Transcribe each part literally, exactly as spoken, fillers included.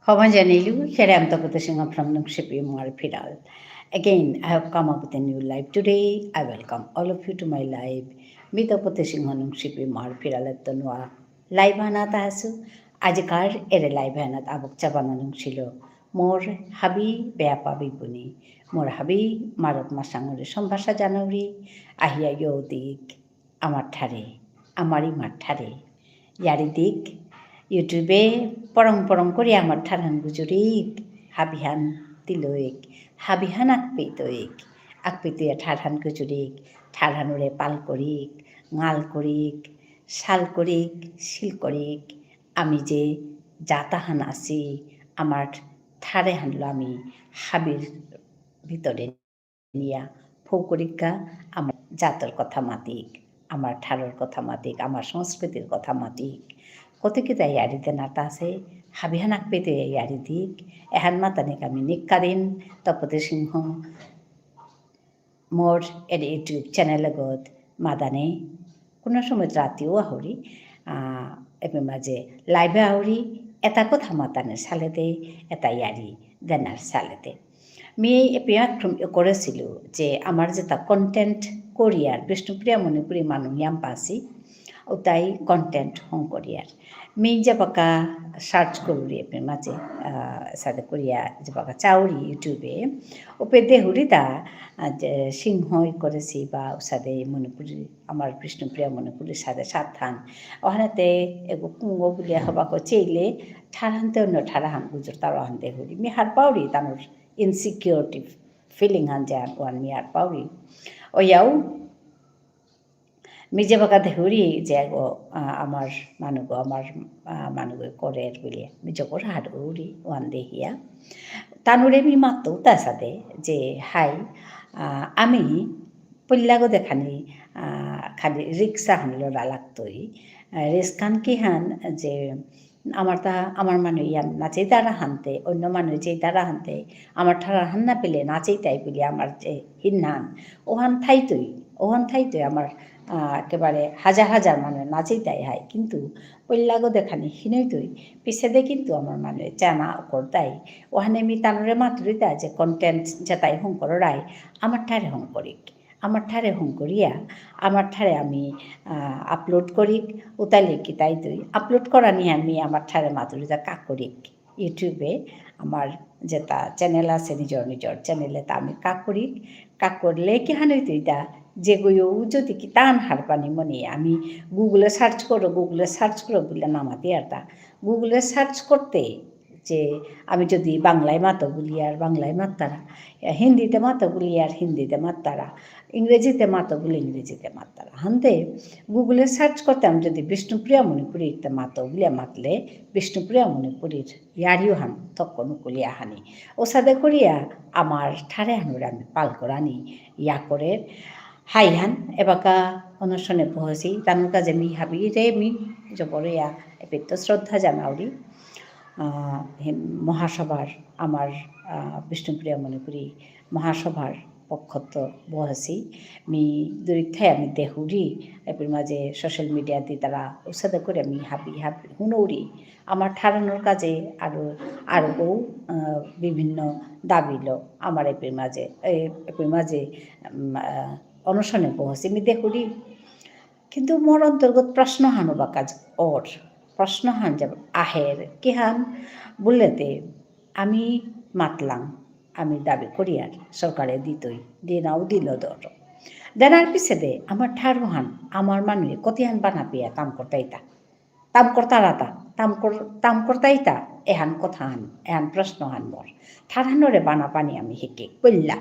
হবা জানিলু, here I am Tapati Singha from Nungshipi Imar Phiral. Again, I have come up with a new live today. I welcome all of you to my live. মি তপতি সিংহ নুংশিপি ইমার ফিরালেত্ত নুয়া live আনাত আসু। আজিকার এরে live আনাত আবক চাবানা নুংশিল। মোর হাবি বেয়াপা বিপুনি। মোর হাবি মারক মাসাঙরে সম্ভাষা জানাউরি। আহিয়া ইয়ো দিক। আমার ঠারে, আমার ইমার ঠারে। য়ারি দিক, YouTube-এ পরং পরং করি আমার ঠারহান গুজুরিক, হাবিহান তিলইক, হাবিহান আকপিতইক, আকপিতইয়া ঠারহান গুজুরিক, ঠারহানুরে পাল করিক, ঙাল করিক, শাল করিক, শিল করিক। আমি যে জাতাহান আছি, আমার ঠারেহানলো আমি হাবির ভিতরে নিয়া ফৌকরিকা আমার জাতর কথা মাতিক, আমার ঠারর কথা মাতিক, আমার সংস্কৃতির কথা মাতিক। কত কিতা ইয়ারি দেনাতা আছে, হাবিহান আকপিতইয়া ইয়ারি দিক, এহান মাতানিক আমি নিকাদিন, তপতি সিংহ, মোর এর YouTube channel গত মাদানে, কোনো সময় রাতিও আহুরি, আহ, এপে মাঝে live-এ আহুরি, এটা কথা মাতানের সালেতে, এটা ইয়ারি দেনার সালেতে। মি এপে আক্রম করেছিল যে আমার যেটা content করিয়ার বিষ্ণুপ্রিয়া মণিপুরী মানু ইয়াম পাসি, উতাই content হং করিয়ার। মি যেবাকা search করুরি এপে মাঝে, আহ, সাদে করিয়া যেবাকা চাউরি YouTube-এ, উপে দেহুরি তা, আহ, যে সিংহ ই করেসি বা উসাদে মণিপুরী, আমার বিষ্ণুপ্রিয়া মণিপুরী সাদে সাতহান। ওহানেতে এগো কুঙ্গ বুলিয়া হবাকো চেইলে, ঠারহানতে অন্য ঠারহান গুজর তারহান দেহুরি। মি হারপাউরি তানুর insecurity feeling হান যে ওহান মি হারপাউরি। ওয়াও, মি যেবাকা দেহুরি যে গো, আ, আমার মানুগো, আমার, আ, মানুগো করের বুলিয়া। মি জবর হারৌরি ওহান দেহিয়া। তানুরে মি মাতৌ তা সাদে যে, হাই, আ, আমি পল্লাগো দেখানি, আ, খালি রিক্সাহানলো রালাক্তই। আ, রিক্সাহান কিহান যে আমার তা, আমার মানু ইয়ান নাচেই তারা হানতে, অন্য মানু যেই তারা হানতে, আমার ঠারহান না পেলে নাচেই তাই বুলিয়া আমার যে হিনহান, ওহান থাইতই, ওহান থাইতই আমার, আ, একেবারে হাজার হাজার মানু নাচেই তাই হাই। কিন্তু পল্লাগো দেখানি হিনইতই, পিছেদে কিন্তু আমার মানু চানা অকরতাই। ওহানে মি তানুরে মাতুরিতা যে content যেতাই হং কররাই, আমার ঠারে হং করিক। আমার ঠারে হং করিয়া, আমার ঠারে আমি, আ, upload করিক, উতালে কিতাই তুই। Upload করানি আমি আমার ঠারে মাতুরিতা কাকরিক। YouTube-এ আমার যেতা channel আছে, নিজর নিজর channel-এ তা আমি কাকরিক। কাকরলে কিহান ইতই তা, যেগো যদি কিতান হারপানি মনে, আমি Google-এ search করো, Google-এ search করো বুলে নামাতি আর তা। Google-এ search করতে, যে আমি যদি বাংলায় মাতো বুলিয়ার বাংলায় মাত্তারা, হিন্দিতে মাতো বুলিয়ার হিন্দিতে মাত্তারা, ইংরেজিতে মাতো বুলি ইংরেজিতে মাত্তারা। হানতে Google-এ search করতে আমি যদি বিষ্ণুপ্রিয়া মণিপুরীতে মাতো বুলিয়া মাতলে, বিষ্ণুপ্রিয়া মণিপুরীর ইয়ারিও হান তক্ক নুকুলিয়া হানি। ওসাদে করিয়া আমার ঠারে হানুরে আমি পাল করানি ইয়া করে। হাই হান, এবাকা অনশনে বহসি, তানুর কাজে মি হাবি রে মি জবরিয়া এপিত শ্রদ্ধা জানাউরি। আহ, হে মহাসভার আমার, আহ, বিষ্ণুপ্রিয়া মণিপুরী মহাসভার পক্ষত বহেসি। মি দূরিক থাই আমি দেহুরি, এপির মাঝে social media দি তারা উসাদে করে আমি হাবি হাবি হুনৌরি। আমার ঠারানোর কাজে আরো, আরো বহু, আহ, বিভিন্ন দাবিলো আমার এপির মাঝে, এ, এপির মাঝে, উম, আহ, অনশনে বহেসি। মি দেহুরি কিন্তু মোর অন্তর্গত প্রশ্ন হানো বাকা অর। প্রশ্ন হান যে আহের, কিহান বুললেতে আমি মাতলাং, আমি দাবি করিয়ার, সরকারে দিতই, দিনাও দিল দর। দেনার পিছেদে আমার ঠারহান, আমার মানুয়ে কতিহান বানা পেয়া কাম করতাইতা। তাম করতারাতা, তাম কর-, তাম করতাইতা, এহান কথাহান, এহান প্রশ্নহান মোর। ঠারহানরে বানা পানি আমি হিকে, কইলা।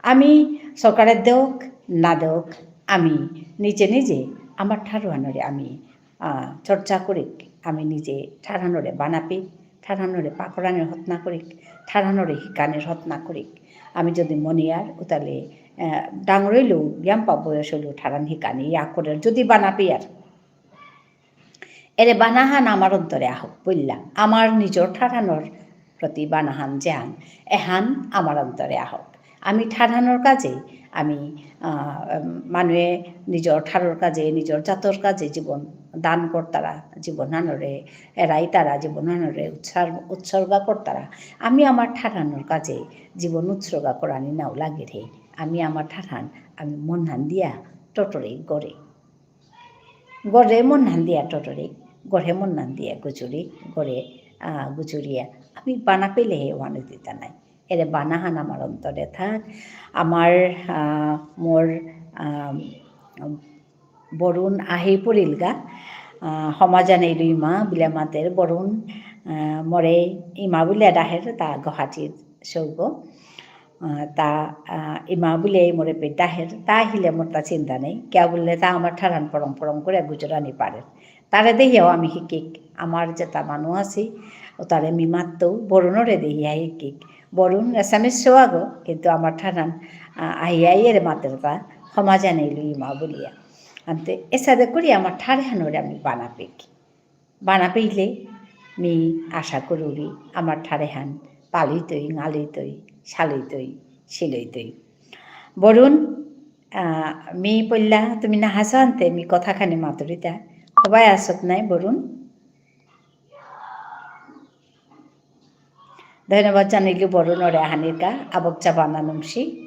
আমি সরকারে দেউক, না দেউক, আমি নিজে নিজে আমার ঠারহানরে আমি, আহ, চর্চা করিক। আমি নিজে ঠারহানরে বানাপি, ঠারহানরে পাকরানির হতনা করিক, ঠারহানরে হিকানির হতনা করিক। আমি যদি মনিয়ার, উতালে, আহ, ডাঙরইলেও, ইয়াম্পা বয়স হইলেও ঠারহান হিকানি, ইয়া করে যদি বানাপি আর। এরে বানাহান আমার অন্তরে আহক, বুললা। আমার নিজর ঠারহানর প্রতি বানাহান যেহান, এহান আমার অন্তরে আহক। আমি ঠারহানর কাজে, আমি, আহ, মানুয়ে নিজর ঠারর কাজে, নিজর জাতর কাজে জীবন দান করতারা, জীবনহানরে এরাইতারা, জীবনহানরে উৎসর্গ, উৎসর্গ করতারা। আমি আমার ঠারহানর কাজে জীবন উৎসর্গ করানি নাও লাগিরে। আমি আমার ঠারহান, আমি মনহান দিয়া টটরে গড়ে। গড়ে মনহান দিয়া টটরে, গড়ে মনহান দিয়া গুজুরি, গড়ে, আহ, গুজুরিয়া। আমি বানা পেলে হে ওয়ানো দিতা নাই। এরে বানাহান আমার অন্তরে থাক। আমার, আহ, মোর, আহ, বরুণ আহি পড়িলগা, আহ, সমাজহান ইলু ইমা বুলে মাতের বরুণ, আহ, মোরে ইমা বুলে ডাহের তা গুয়াহাটির সৌগ। আহ, তা, আহ, ইমা বুলে মোরে পে ডাহের, তা আহিলে মোর তা চিন্তা নেই। কিয়া বুললে তা আমার ঠারহান পরং পরং করে গুজরানি পারে। তারে দেহিয়াও আমি হিকিক, আমার যেতা মানু আছি, ও তারে মি মাততৌ, বরুণরে দেহিয়া হিকিক। বরুণ এসামিস সৌ আগো, কিন্তু আমার ঠারহান, আহ, আহি আহি এরে মাতের তা, সমাজহান ইলু ইমা বুলিয়া। আনতে এসাদে করি আমার ঠারহানরে আমি বানা পেকি। বানা পেইলে মি আশা করুরি আমার ঠারহান পালিতই, ঙালিতই, সালিতই, সিলইতই। বরুণ, আহ, মি পল্লা তুমি না হাসো আনতে মি কথা খানি মাতুরিতা। হবাই আসত নাই বরুণ? ধন্যবাদ জানাইলু বরুণরে আহানিকা, আবক চাবানা নুংসি।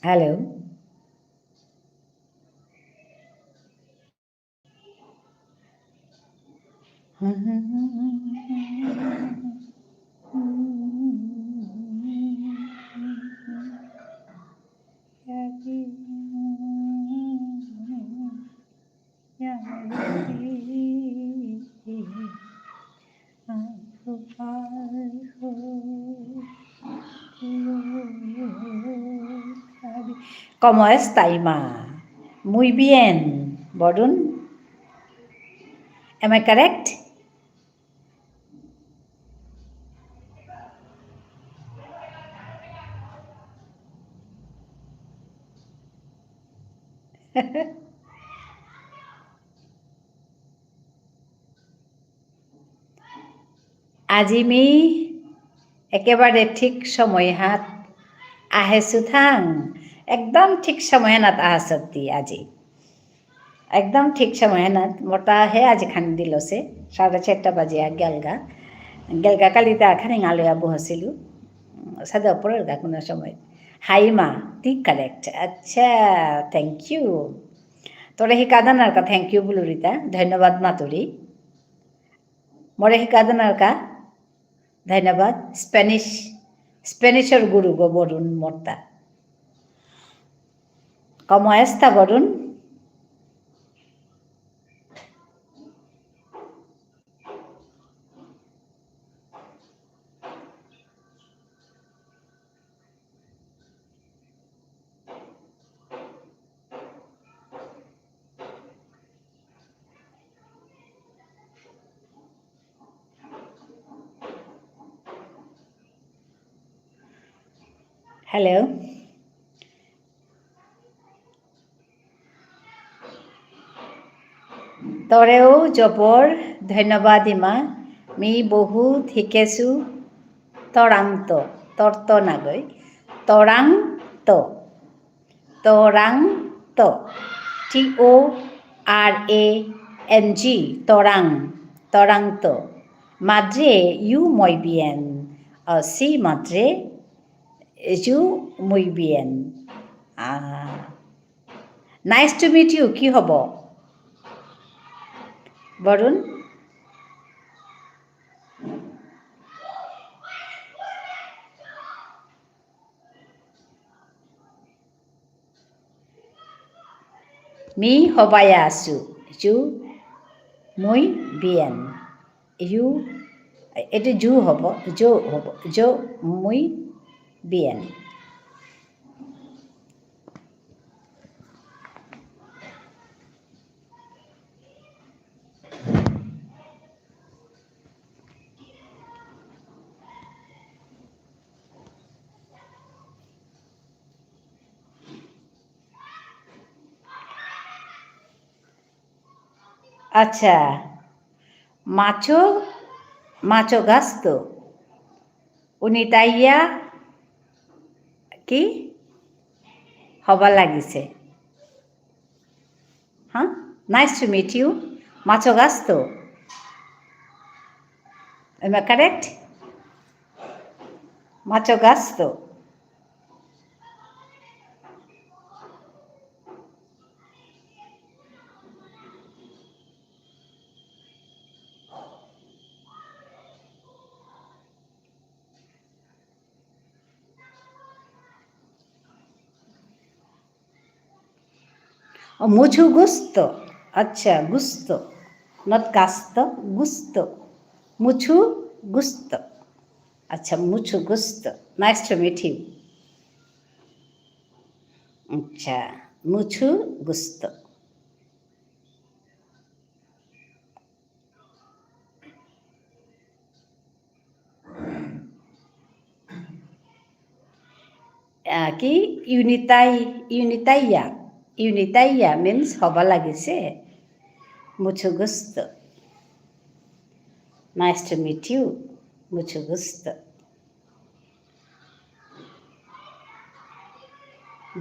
Hello. ¿Cómo está, Ima? Muy bien, Borun. Am I correct? আজি মি একেবারে ঠিক সময়হাত আহেসু থাং। একদম ঠিক সময়হানাত আহাসতি আজি। একদম ঠিক সময়হানাত। মোরতা হে আজি খানি দিলসে। সাড়ে চারটা বাজে আগ গেলগা। গেলগা কালিতা খানি আলয়া বহসিলু। সাদে পড়েরগা কোনো সময়। হাই মা, তি correct। আচ্ছা, thank you। তোরে হিকাদানারকা thank you বুলুরিতা। ধন্যবাদ মাতুরি। মোরে হিকাদানারকা। ধন্যবাদ। Spanish, Spanish-র গুরু গো বরুণ মোরতা। ¿Cómo está, Varun? Hello. তোরেও জবর ধন্যবাদ ইমা, মি বহুত হিকেসু। তরাংত, তরত নাগই, তরাংত, তরাংত, T O R A N G, তরাং, তরাংত। Madre, yo muy bien. Uh, sí, madre, yo muy bien. Ah. Nice to meet you. কি হব? বরুণ? মি হবায়া আসু। Yo muy bien. Yo, এতা yo হব, yo হব, yo muy bien. আচ্ছা, মাচো, মাচো গাস্তো। উনি তাইয়া কি? হবা লাগিছে। হা? Nice to meet you. Macho গাস্তো। Am I correct? মাচো গাস্তো। ও, মুঝে গুস্তো। আচ্ছা, গুস্তো। Not গাস্তো, গুস্তো। মুঝে গুস্তো। আচ্ছা, মুঝে গুস্তো। Nice to meet you. আচ্ছা, মুঝে গুস্তো। আহ, কি? ইউনিতাই-, ইউনিতাইয়া। ইউনিতাইয়া means হবা লাগিছে। Mucho gusto. Nice to meet you. Mucho gusto.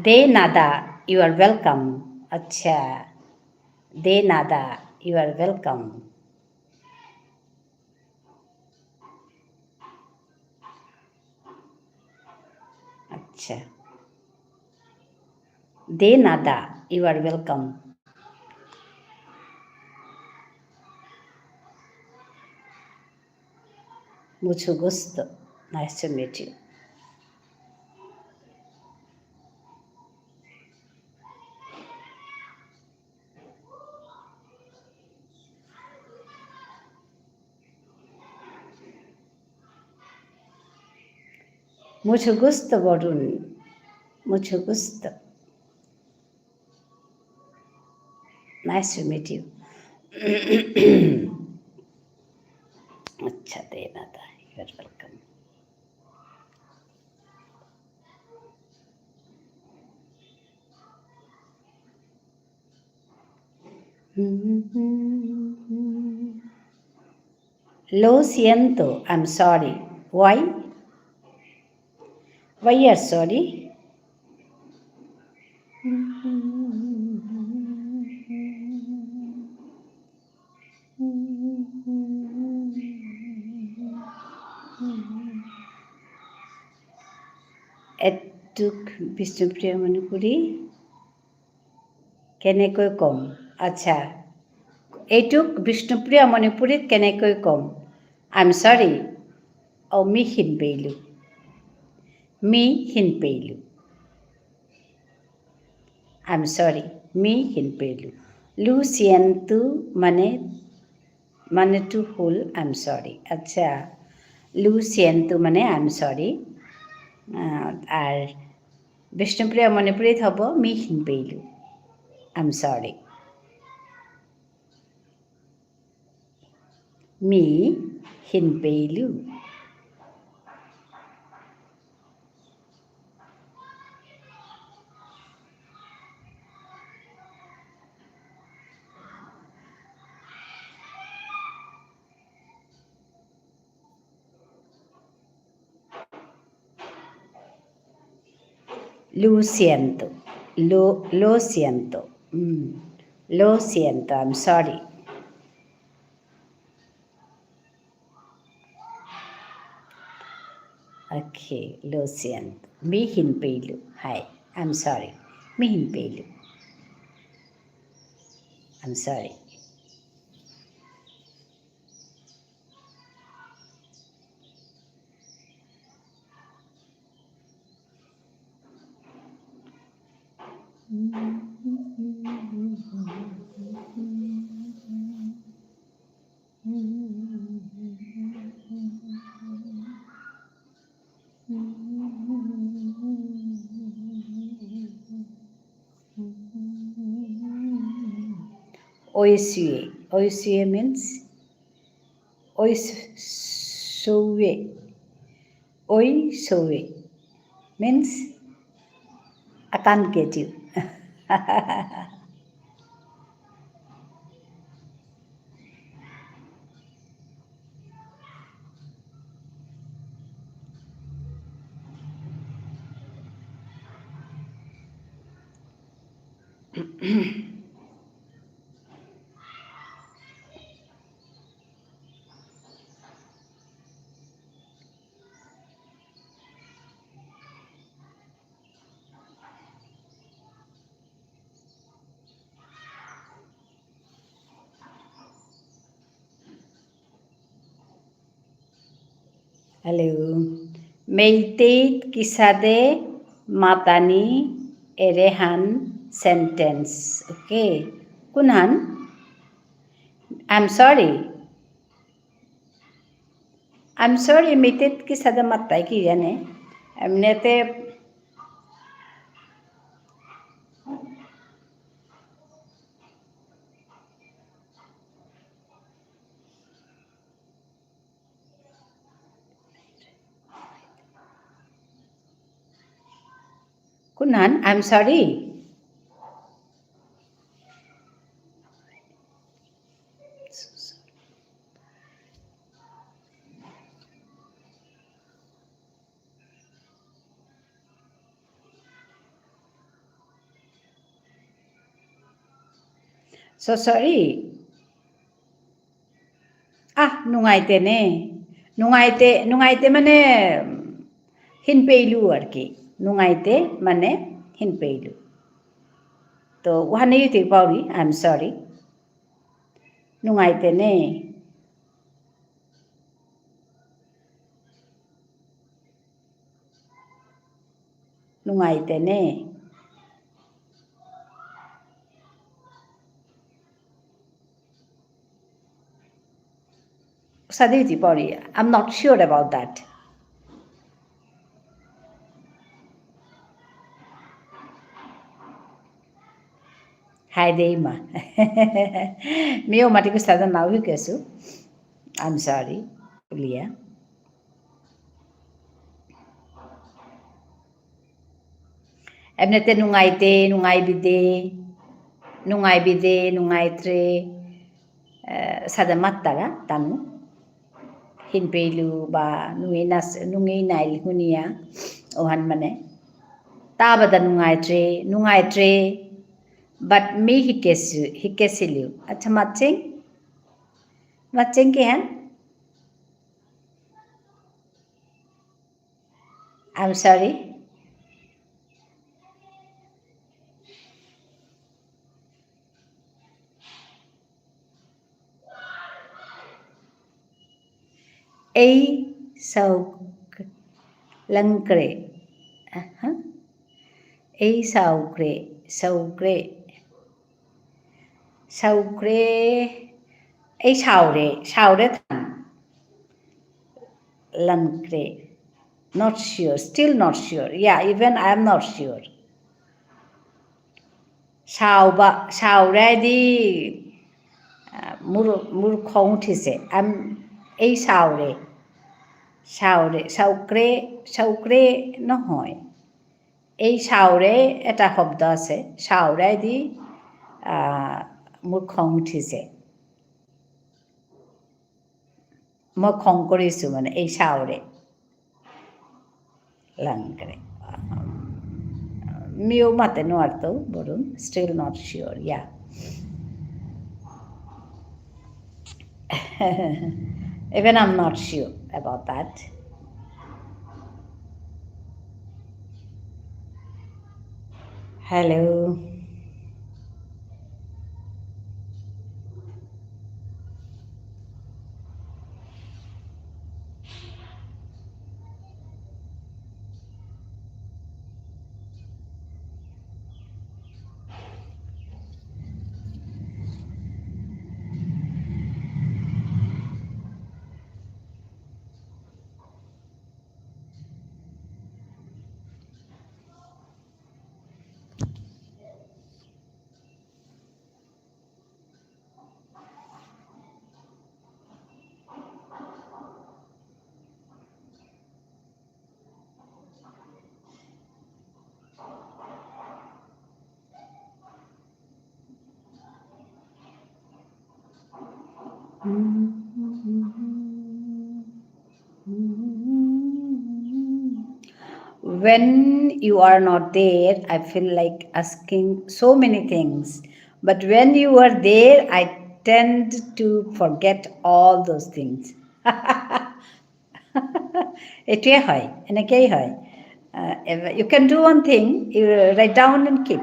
De nada, you are welcome. আচ্ছা। De nada, you are welcome. আচ্ছা। De nada, you are welcome. Mucho gusto. Nice to meet you. Mucho gusto, Varun. Mucho gusto. Nice to meet you. আচ্ছা, de nada, you are welcome. Lo siento, I'm sorry. Why? Why you are sorry? এটুক বিষ্ণুপ্রিয়া মণিপুরী কেনেকৈ কম? আচ্ছা, এইটুক বিষ্ণুপ্রিয়া মণিপুরীত কেনেকৈ কম? I'm sorry. ও, মি হিনপেইলু। মি হিনপেইলু। I'm sorry. Me হিনপেইলু। Lo siento মানে, মানে to hold, I'm sorry. আচ্ছা। Lo siento মানে I'm sorry. আহ, আর বিষ্ণুপ্রিয়া মণিপুরীত হব, মি হিনপেইলু। I'm sorry. মি হিনপেইলু। Lo siento. Lo, lo siento. Mm. Lo siento. I'm sorry. Okay, lo siento. Mi hinpeilu. Hi. I'm sorry. Mi hinpeilu. I'm sorry. Oishii. Oishii means oishouwe. Oishouwe means I can't get you. Hello. মেইতেইত কিসাদে মাতানি এরেহান sentence. Okay. কুনহান? I'm sorry. I'm sorry, মেইতেইত কিসাদে মাতাই কি জানে? এমনিতে কুনহান? I'm sorry. So sorry. আহ, নুঙাইতে নে। নুঙাইতে, নুঙাইতে মানে, উম, হিনপেইলু আর কি। নুঙাইতে মানে হিনপেইলু। তো, উহানে ইউতে পাউরি, I'm sorry. নুঙাইতে নে। নুঙাইতে নে। উসাদে ইউতে Pauri, I'm not sure about that. Hi দেই মা। মিও মাতিকু সাদা নাও হিকেসু। I'm sorry, বুলিয়া। এমনিতে নুঙাইতে, নুঙাইবিদে, নুঙাইবিদে, নুঙাইত্রে, এ, সাদে মাত্তারা তানু। হিনপেইলু বা নুঙেই নাস-, নুঙেই নাইল হুনিয়া, ওহান মানে। তা বাদা নুঙাইত্রে, নুঙাইত্রে, but মি হিকেসু, হিকেসিলু। আচ্ছা, মাচিং? মাচিং কিহান? I'm sorry. এই সাউক-, লংক্রে। আহা। এই সাউক্রে, সাউক্রে। সাউক্রে, এই সাউরে, সাউরে থান। লংক্রে। Not sure, still not sure. Yeah, even I am not sure. সাউবা, সাউরে দি, আহ, মুর, মুর খং উঠিছে। আম, এই সাউরে। সাউরে, সাউক্রে, সাউক্রে নহয়। এই সাউরে এটা শব্দ আছে, সাউরে দি, আহ, মোৰ খং উঠিছে। মই খং কৰিছো মানে এই সাউরে। লংক্রে। মিও মাতে নোয়ারতো, Varun, still not sure, yeah. Even I'm not sure about that. Hello. When you are not there, I feel like asking so many things. But when you are there, I tend to forget all those things. এইটোৱে হয়, এনেকেই হয়। Uh, if you can do one thing, you write down and keep.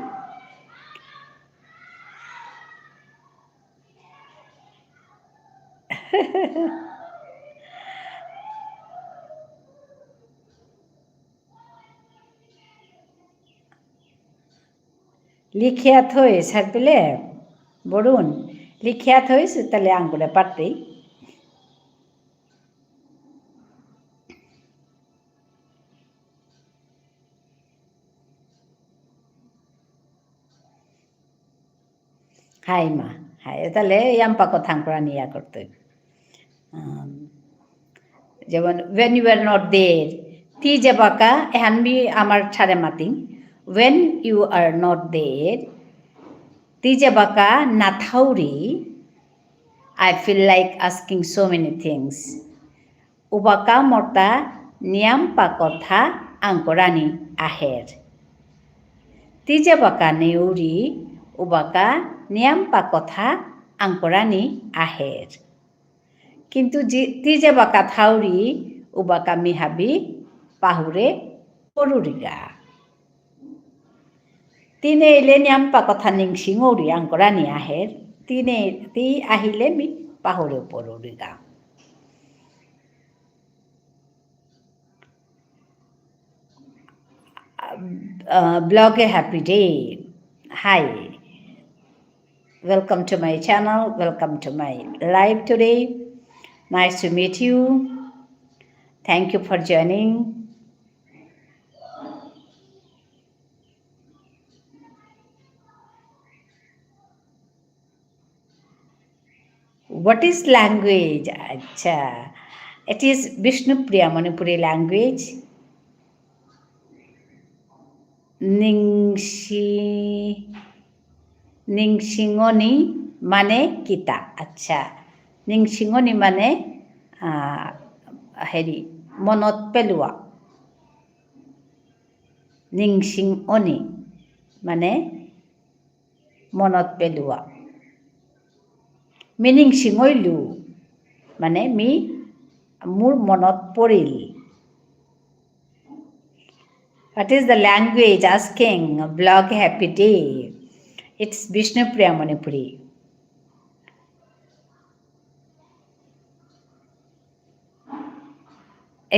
লিখিয়া থইস, হারপেলে, বরুণ, লিখিয়া থইস, তাহলে আঙ্গুরে পারতেই। হাই মা, হাই, তাহলে ইয়াম্পা কথা আঙ্কুরানি ইয়া করতে। আম, যেমন, when you were not there, তি যেবাকা, এহান মি আমার ঠারে মাতিং, when you are not there, তি যেবাকা না থাউরি, I feel like asking so many things. উবাকা মতা নিয়াম্পা কথা আঙ্কুরানি আহের। তি যেবাকা নেউরি, উবাকা নিয়াম্পা কথা আঙ্কুরানি আহের। কিন্তু তি যেবাকা থাউরি, উবাকা মি হাবি পাহুরে পরুরিগা। তি নেইলে নিয়াম্পা কথা নিংসিঙৌরি আঙ্কুরানি আহের। তি নে-, তি আহিলে মি পাহুরে পরুরিগা। Uh, blog a happy day. Hi. Welcome to my channel. Welcome to my live today. Nice to meet you. Thank you for joining. What is language? আচ্ছা, it is Bishnupriya Manipuri language. নিংসি-, নিংসিঙনি মানে কিতা? আচ্ছা, নিংসিঙনি মানে, আহ, হেৰি, মনত পেলোৱা। নিংসিঙনি মানে মনত পেলোৱা। মি নিংসিঙইলু, মানে মি, মোৰ মনত পৰিল। What is the language? Asking, blog happy day. It's Bishnupriya Manipuri.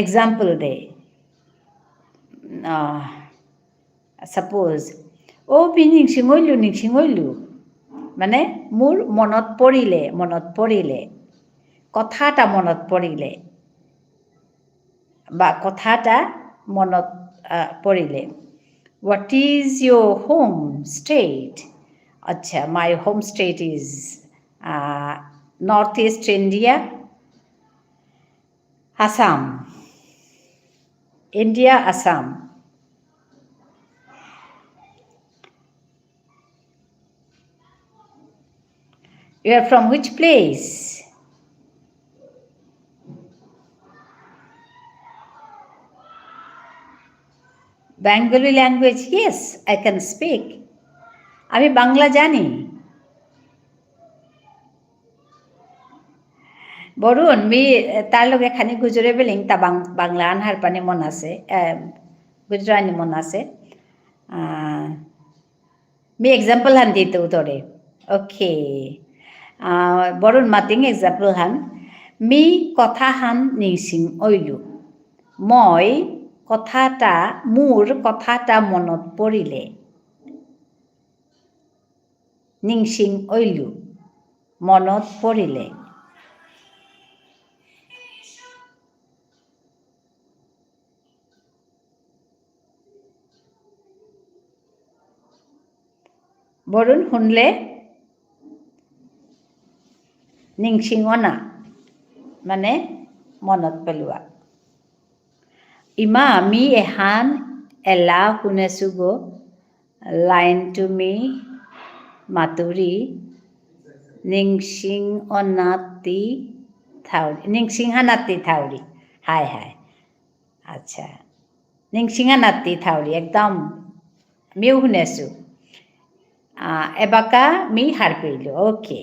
Example দে। আহ, suppose, ও মি নিংসিঙইলু, নিংসিঙইলু। মানে, মোৰ মনত পৰিলে, মনত পৰিলে। কথা এটা মনত পৰিলে। বা কথা এটা মনত, আহ, পৰিলে। What is your home state? আচ্ছা, my home state is, ah, North East India, Assam. India, Assam. You are from which place? Bengali language, yes, I can speak. আমি বাংলা জানি। বরুণ, মি, এ, তার লগে খানি গুজরে বেলিং তা বাং-, বাংলা আনহার পানি মন আছে, এ, গুজরানি মন আছে। আহ, মি example হান দিতে উতরে। Okay. আহ, বরুণ মাতিং example হান। মি কথা হান নিংসিং অইলু। মই কথাটা, মোৰ কথাটা মনত পৰিলে। নিংসিং অইলু, মনত পৰিলে। বরুণ শুনলে নিংসিং অনা, মানে মনত পেলোৱা। ইমা আমি এহান এলা শুনেসুগো, লাইন তুমি মাতুরি, নিংসিং অনাতি থাউরি, নিংসিং হানাতি থাউরি। High high. আচ্ছা। নিংসিংহানাত্তি থাউরি, একদম মিউ হুনেসু। আহ, এবাকা মি হারপেইলু, ওকে।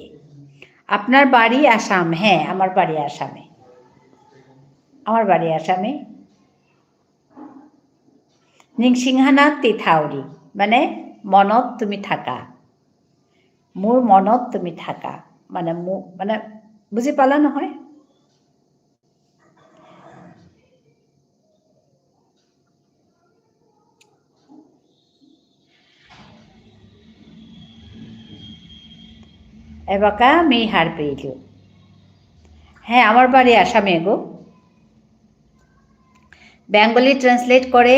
আপনার বাড়ি আসাম? হ্যাঁ, আমার বাড়ি আসামে। আমার বাড়ি আসামে। নিংসিংহানাত্তি থাউরি, মানে মনত তুমি থাকা। মোৰ মনত তুমি থাকা। মানে মো-, মানে বুজি পালা নহয়? এবাকা মি হারপেইলু। হ্যাঁ, আমার বাড়ি আসামে গো। বেঙ্গলি translate করে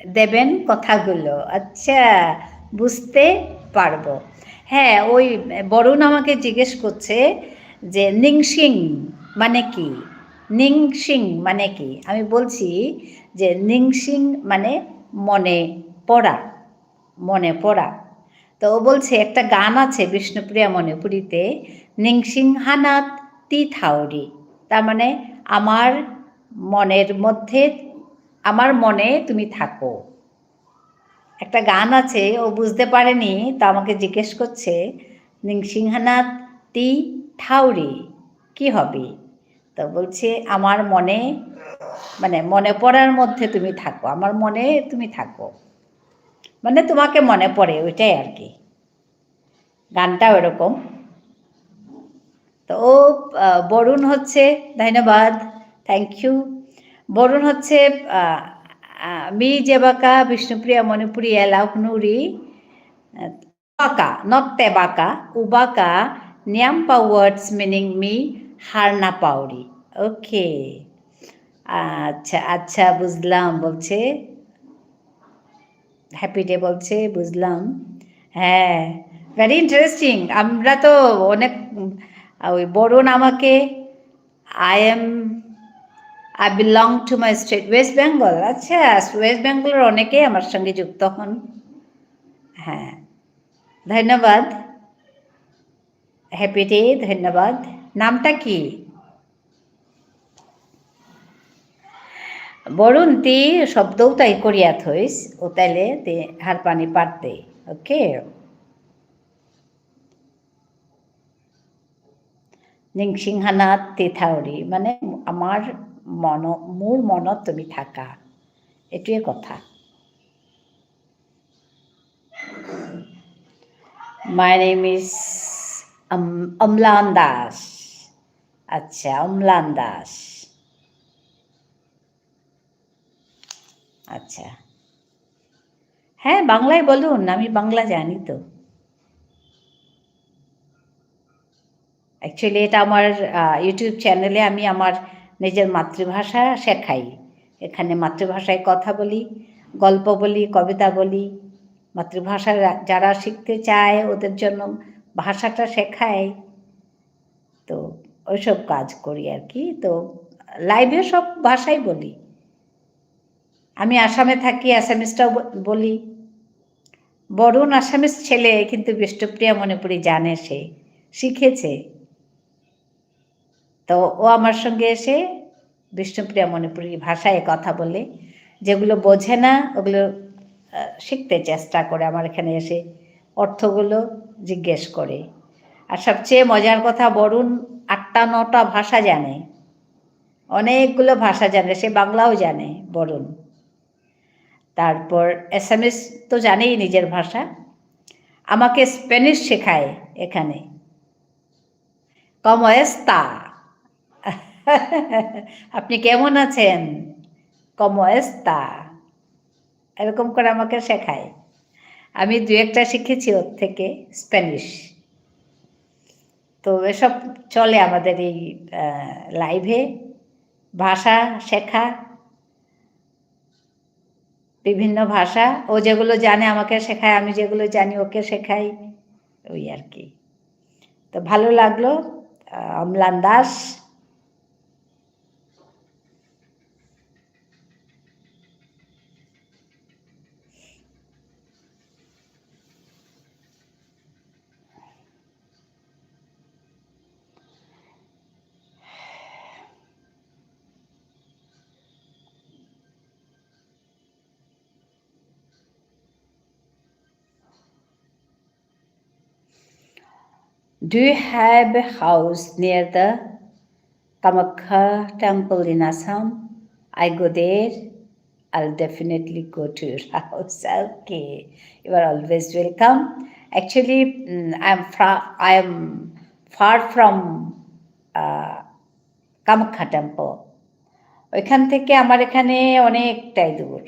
দেবেন কথাগুলো। আচ্ছা, বুঝতে পারবো। হ্যাঁ, ওই বরুণ আমাকে জিজ্ঞেস করছে যে নিংসিং মানে কি? নিংসিং মানে কি? আমি বলছি যে নিংসিং মানে মনে পড়া, মনে পড়া। তো ও বলছে একটা গান আছে বিষ্ণুপ্রিয়া মণিপুরীতে, নিংসিং হানাত তি থাউরি, তার মানে আমার মনের মধ্যে, আমার মনে তুমি থাকো। একটা গান আছে, ও বুঝতে পারেনি, তো আমাকে জিজ্ঞেস করছে, নিংসিং হানাত তি থাউরি, কি হবে? তো বলছে, আমার মনে, মানে মনে পড়ার মধ্যে তুমি থাকো, আমার মনে তুমি থাকো, মানে তোমাকে মনে পড়ে, ওইটাই আর কি। গানটা ওরকম। তো ও, আহ, বরুণ হচ্ছে, ধন্যবাদ, thank you। বরুণ হচ্ছে, আহ, আহ, মি যেবাকা বিষ্ণুপ্রিয়া মণিপুরী এলাউক নুরি, আহ, উবাকা, not তেবাকা, উবাকা, নিয়াম্পা words meaning মি হারনা পাউরি। ওকে। আচ্ছা, আচ্ছা, বুঝলাম, বলছে। হ্যাপি ডে বলছে, বুঝলাম। হ্যাঁ, very interesting। আমরা তো অনেক, উম, ওই বরুণ আমাকে, I am, I belong to my state, West Bengal। আচ্ছা, ওয়েস্ট বেঙ্গলের অনেকেই আমার সঙ্গে যুক্ত হন। হ্যাঁ, ধন্যবাদ। হ্যাপি ডে, ধন্যবাদ। নামটা কি? বরুণ, তি শব্দও তাই করিয়া থইস, ও তাইলে তে হারপানি পারতে। ওকে? নিংসিংহানাত তি থাউরি, মানে আমার মন, মোর মনত তুমি থাকা। এইটোৱে কথা। My name is অম-, অম্লান দাস। আচ্ছা, অম্লান দাস। আচ্ছা। হ্যাঁ, বাংলায় বলুন, আমি বাংলা জানি তো। Actually, এটা আমার, আহ, YouTube চ্যানেলে আমি আমার নিজের মাতৃভাষা শেখাই। এখানে মাতৃভাষায় কথা বলি, গল্প বলি, কবিতা বলি। মাতৃভাষা যা-, যারা শিখতে চায়, ওদের জন্য ভাষাটা শেখাই। তো ওইসব কাজ করি আর কি। তো লাইভে সব ভাষাই বলি। আমি আসামে থাকি, আসামিজটাও ব-, বলি। বরুণ আসামিজ ছেলে, কিন্তু বিষ্ণুপ্রিয়া মণিপুরী জানে সে, শিখেছে। তো ও আমার সঙ্গে এসে বিষ্ণুপ্রিয়া মণিপুরী ভাষায় কথা বলে, যেগুলো বোঝে না, ওগুলো, আহ, শিখতে চেষ্টা করে আমার এখানে এসে, অর্থগুলো জিজ্ঞেস করে। আর সবচেয়ে মজার কথা, বরুণ আটটা নটা ভাষা জানে, অনেকগুলো ভাষা জানে, সে বাংলাও জানে বরুণ। তারপর অ্যাসামিজ তো জানেই নিজের ভাষা, আমাকে স্প্যানিশ শেখায় এখানে। ¿Cómo está? আপনি কেমন আছেন? ¿Cómo está? এরকম করে আমাকে শেখায়। আমি দু একটা শিখেছি ওর থেকে স্প্যানিশ। তো এসব চলে আমাদের এই, আহ, লাইভে। ভাষা শেখা, বিভিন্ন ভাষা। ও যেগুলো জানে আমাকে শেখায়, আমি যেগুলো জানি ওকে শেখাই, ওই আর কি। তো ভালো লাগলো, আহ, অম্লান Das. Do you have a house near the Kamakhya temple in Assam? I go there. I'll definitely go to your house. Okay. You are always welcome. Actually, mm, I'm fra-, I am far from, uh, Kamakhya temple. ওইখান থেকে আমার এখানে অনেকটাই দূর।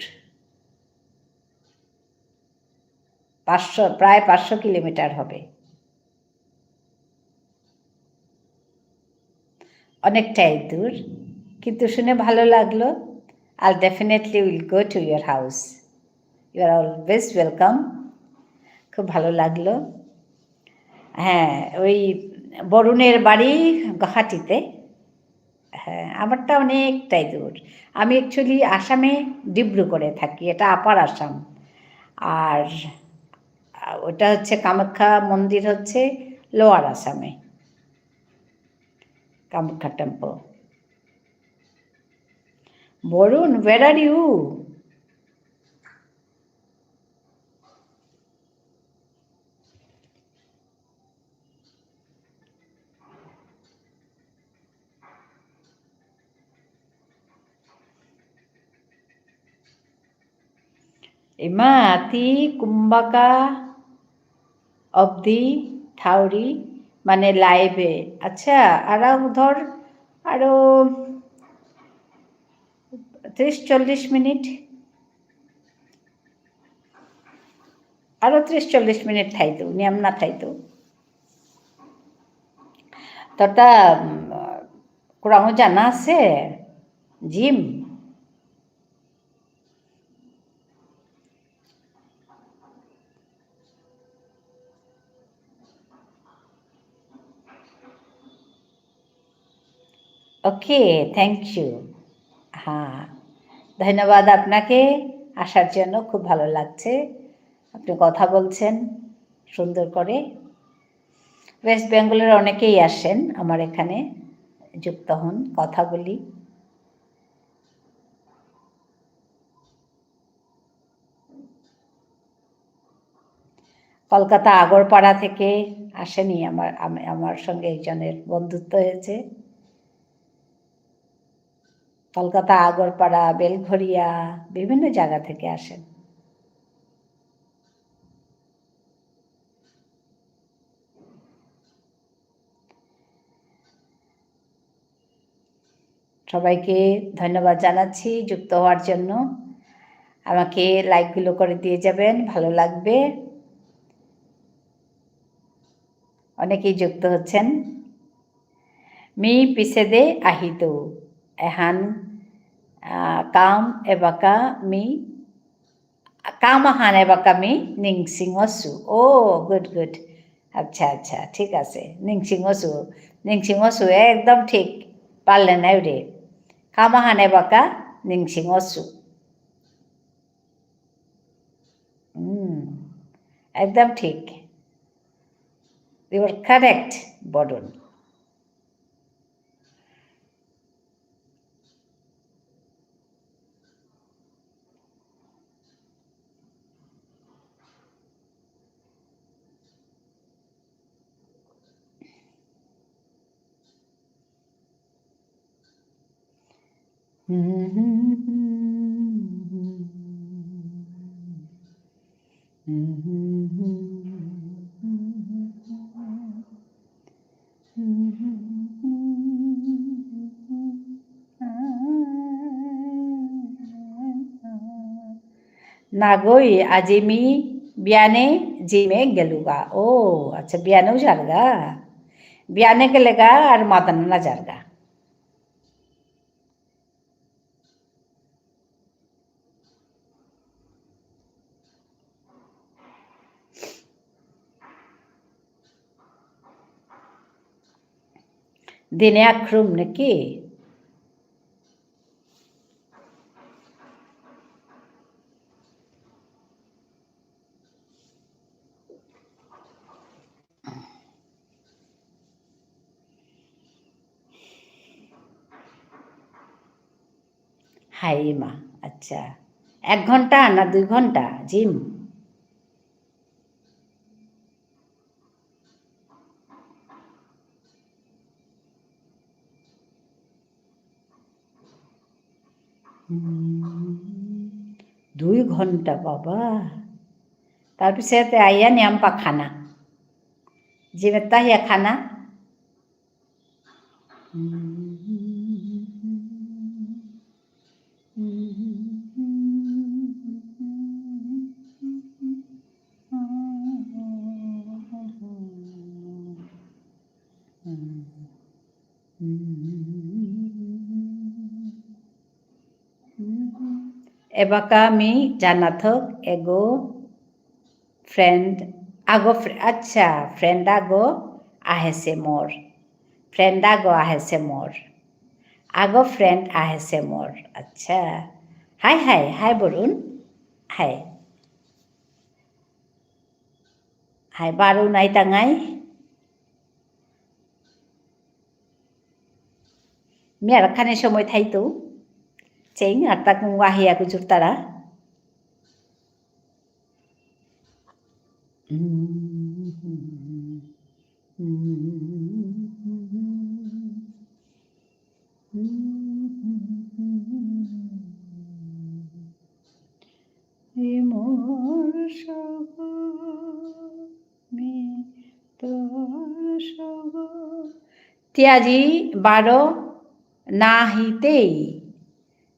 পাঁচশো, প্রায় পাঁচশো কিলোমিটার হবে। অনেকটাই দূর, কিন্তু শুনে ভালো লাগলো। I'll definitely will go to your house. You are always welcome. খুব ভালো লাগলো। হ্যাঁ, ওই বরুণের বাড়ি গুয়াহাটিতে। হ্যাঁ, আমারটা অনেকটাই দূর। আমি actually আসামে ডিব্রুগড়ে থাকি, এটা আপার আসাম। আর, আহ, ওটা হচ্ছে কামাখ্যা মন্দির হচ্ছে লোয়ার আসামে, Kamakhya temple. Barun, where are you? ইমা, তি কুম্বাকা অবধি থাউরি মানে লাইভে? আচ্ছা, আরো ধর, আরো ত্রিশ চল্লিশ মিনিট। আরো ত্রিশ চল্লিশ মিনিট থাইতো, নিয়াম না থাইতো। তোরতা, উম, কুরাঙো জানা আছে? জিম? Okay, thank you. হ্যাঁ, ধন্যবাদ আপনাকে আসার জন্য, খুব ভালো লাগছে। আপনি কথা বলছেন সুন্দর করে। ওয়েস্ট বেঙ্গলের অনেকেই আসেন আমার এখানে, যুক্ত হন, কথা বলি। কলকাতা আগরপাড়া থেকে আসেনি আমার, আমি, আমার সঙ্গে একজনের বন্ধুত্ব হয়েছে। কলকাতা আগরপাড়া, বেলঘরিয়া, বিভিন্ন জায়গা থেকে আসেন। সবাইকে ধন্যবাদ জানাচ্ছি যুক্ত হওয়ার জন্য। আমাকে লাইকগুলো করে দিয়ে যাবেন, ভালো লাগবে। অনেকেই যুক্ত হচ্ছেন। মি পিছেদে আহিতৌ, এহান, আহ, কাম এবাকা মি কাম আহান এবাকা মি নিংসিঙসু। Oh, good, good. আচ্ছা, আচ্ছা, ঠিক আছে। নিংসিঙসু, নিংসিঙসু, একদম ঠিক। পারলে না ওরে। কাম আহান এবাকা নিংসিঙসু। হুম, একদম ঠিক। You are correct, Varun. নাগই, আজি মি বিয়ানে জিমে গেলুগা। ও, আচ্ছা, বিয়ানেও যারগা। বিয়ানে গেলেগা আর মাদানা না যারগা। দিনে আক্রম নাকি? হাই মা, আচ্ছা। এক ঘন্টা না দুই ঘন্টা জিম? উম, দুই ঘন্টা, বাবা। তার পিছে তে আইয়া নিয়াম পা খানা। জিমেত্তা হিয়া খানা। এবাকা মি জানা থক এগো friend আগো ফ্রে-, আচ্ছা, friend আগো আহেসে মোর। Friend আগো আহেসে মোর। আগো friend আহেসে মোর। আচ্ছা। Hi, hi, hi Varun. Hi। Hi, বারো নাই তাঙাই। মি আর খানি সময় থাইতো। চেইং আর তা কুঙ্গা হিয়া কুচুর তারা। এ মোর সগ, মি তোর সগ। তিয়াজি বারো নাহিতেই,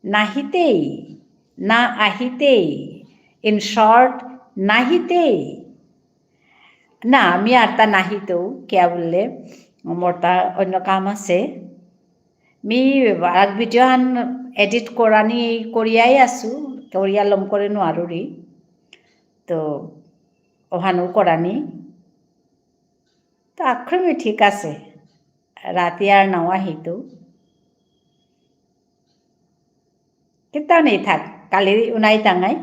নাহিতেই, না আহিতেই। In short, নাহিতেই। না, আমি আরতা নাহিতেও, কিয়া বুললে, মোরতা অন্য কাম আছে। মি আগ video হান edit করানি করিয়াই আছু, করিয়া লম করে নুয়ারুরি। তো, অহানও করানি। তো, আক্রমে ঠিক আছে। রাতি আর নাও আহিতু। কিতা নেই থাক, কালি উনাই তাঙাই।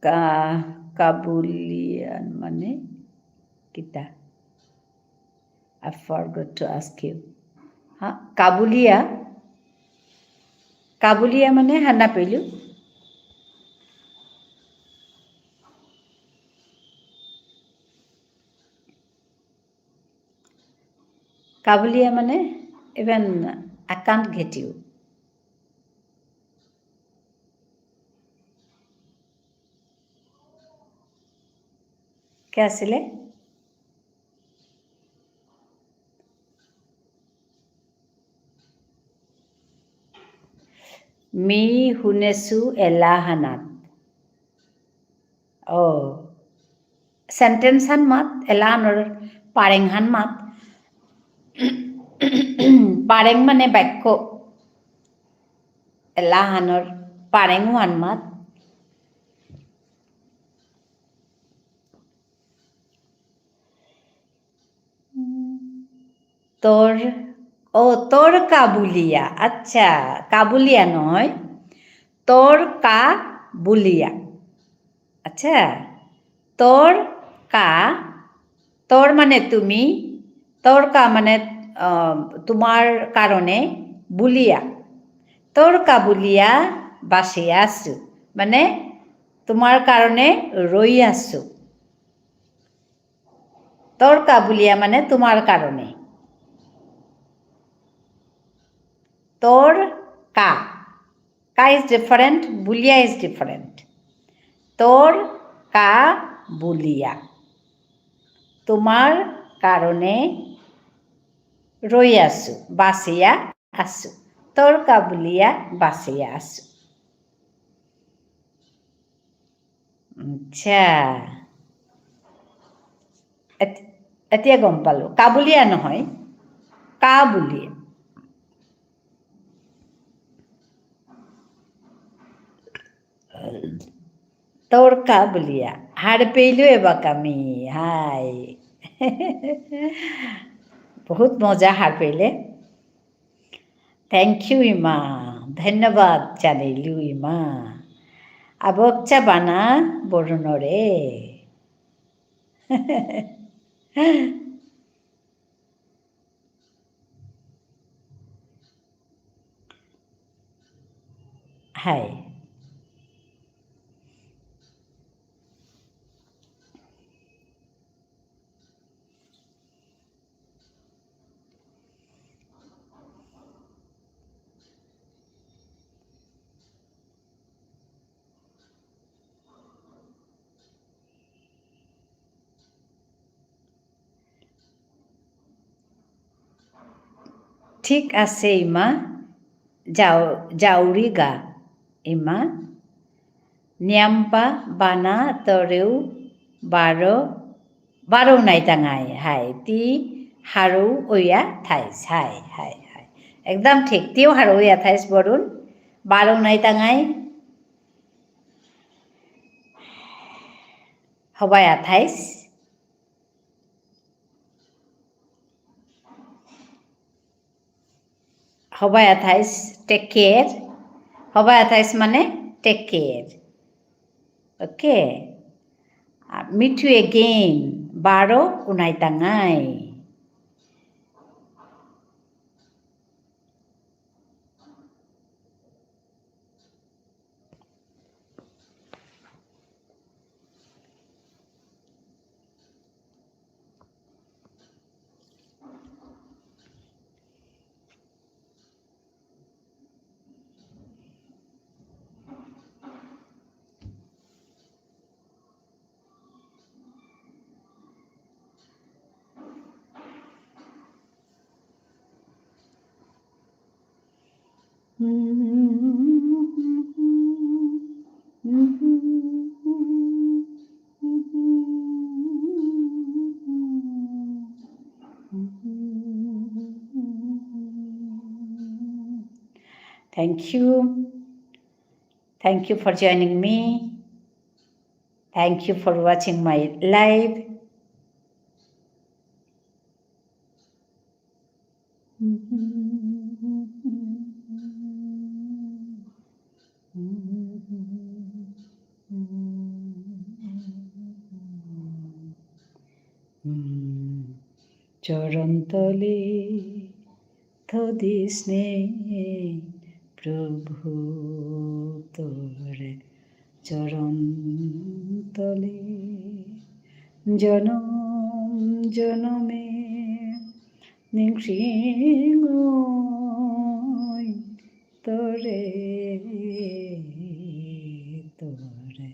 কা-, কাবুলিয়ান মানে কিতা? I forgot to ask you. হা, কাবুলিয়া? কাবুলিয়া মানে হানা পেলু? কাবুলিয়া মানে, even I can't get you. কে আছিলে? মি হুনেসু এলাহানাত। ও, sentence হান মাত, এলাহানর পারেং হান মাত। পারেং মানে বাক্য। এলাহানর পারেং হান মাত। তোর, ও, তোর কাবুলিয়া। আচ্ছা, কাবুলিয়া নয়। তোর কাবুলিয়া। আচ্ছা, তোর কা, তোর মানে তুমি, তোর কা মানে, আহ, তোমার কারণে, বুলিয়া। তোর কা বুলিয়া বাসিয়া আছু। মানে, তোমার কারণে রই আছু। তোর কা বুলিয়া মানে তোমার কারণে। তোর কা। কা is different, বুলিয়া is different. তোর কা বুলিয়া। তোমার কারণে রই আছু, বাসিয়া আছু। তোর কা বুলিয়া বাসিয়া আছু। আচ্ছা। এত-, এতিয়া গম পালো। কাবুলিয়া নহয়, কাবুলিয়া। তোর কাবুলিয়া। হারপেইলু এবাকা মি। হাই। বহুত মজা হারপেইলে। Thank you ইমা, ধন্যবাদ জানাইলু ইমা। আবকচা বানা বরুণরে। হাই। ঠিক আছে ইমা, যাও, যাউরিগা ইমা। নিয়াম্পা বানা তরেউ বারো, বারো নাইতাঙাই, হাই, তি হারৌ ওয়া থাইস, হাই, হাই, হাই। একদম ঠিক, তিও হারৌ ওয়া থাইস বরুণ, বারো নাইতাঙাই। হবায়া থাইস। হবায়া থাইস, take care। হবায়া থাইস মানে take care। Okay? A, meet you again। বারো উনাইতাঙাই। Thank you. Thank you for joining me. Thank you for watching my live. চরণ তলে থদিস নে প্রভু তোরে চরণ তলে। জনম জনমে নিংসিং অই তোরে, তোরে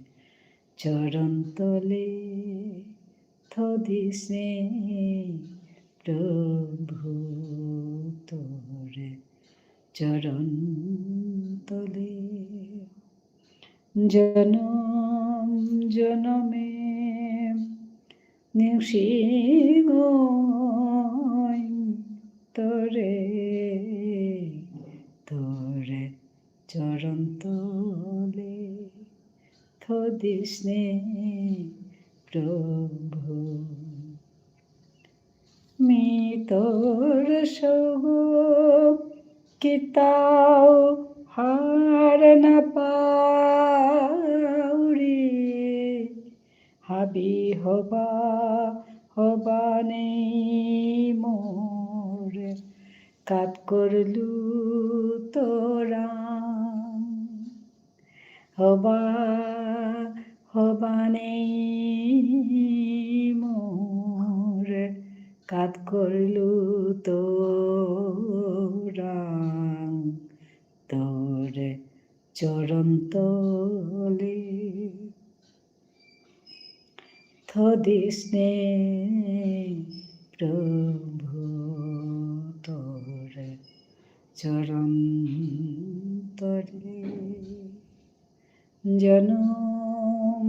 চরণ তলে থদিস নে প্রভু তোরে চরণ তলে। জনম জনমে নিংসিং অই তোরে, তোরে চরণ তলে থদিস নে প্রভু। মি তোর সৌগ কিতাও হার না পাউরি, হাবি হবা হবা নেই মোর, কাত করলু তোরাং। হবা হবা নেই মোর, কাত করলু তোরাং। তোরে চরণ তলে থদিস নে প্রভু, তোরে চরণ তলে। জনম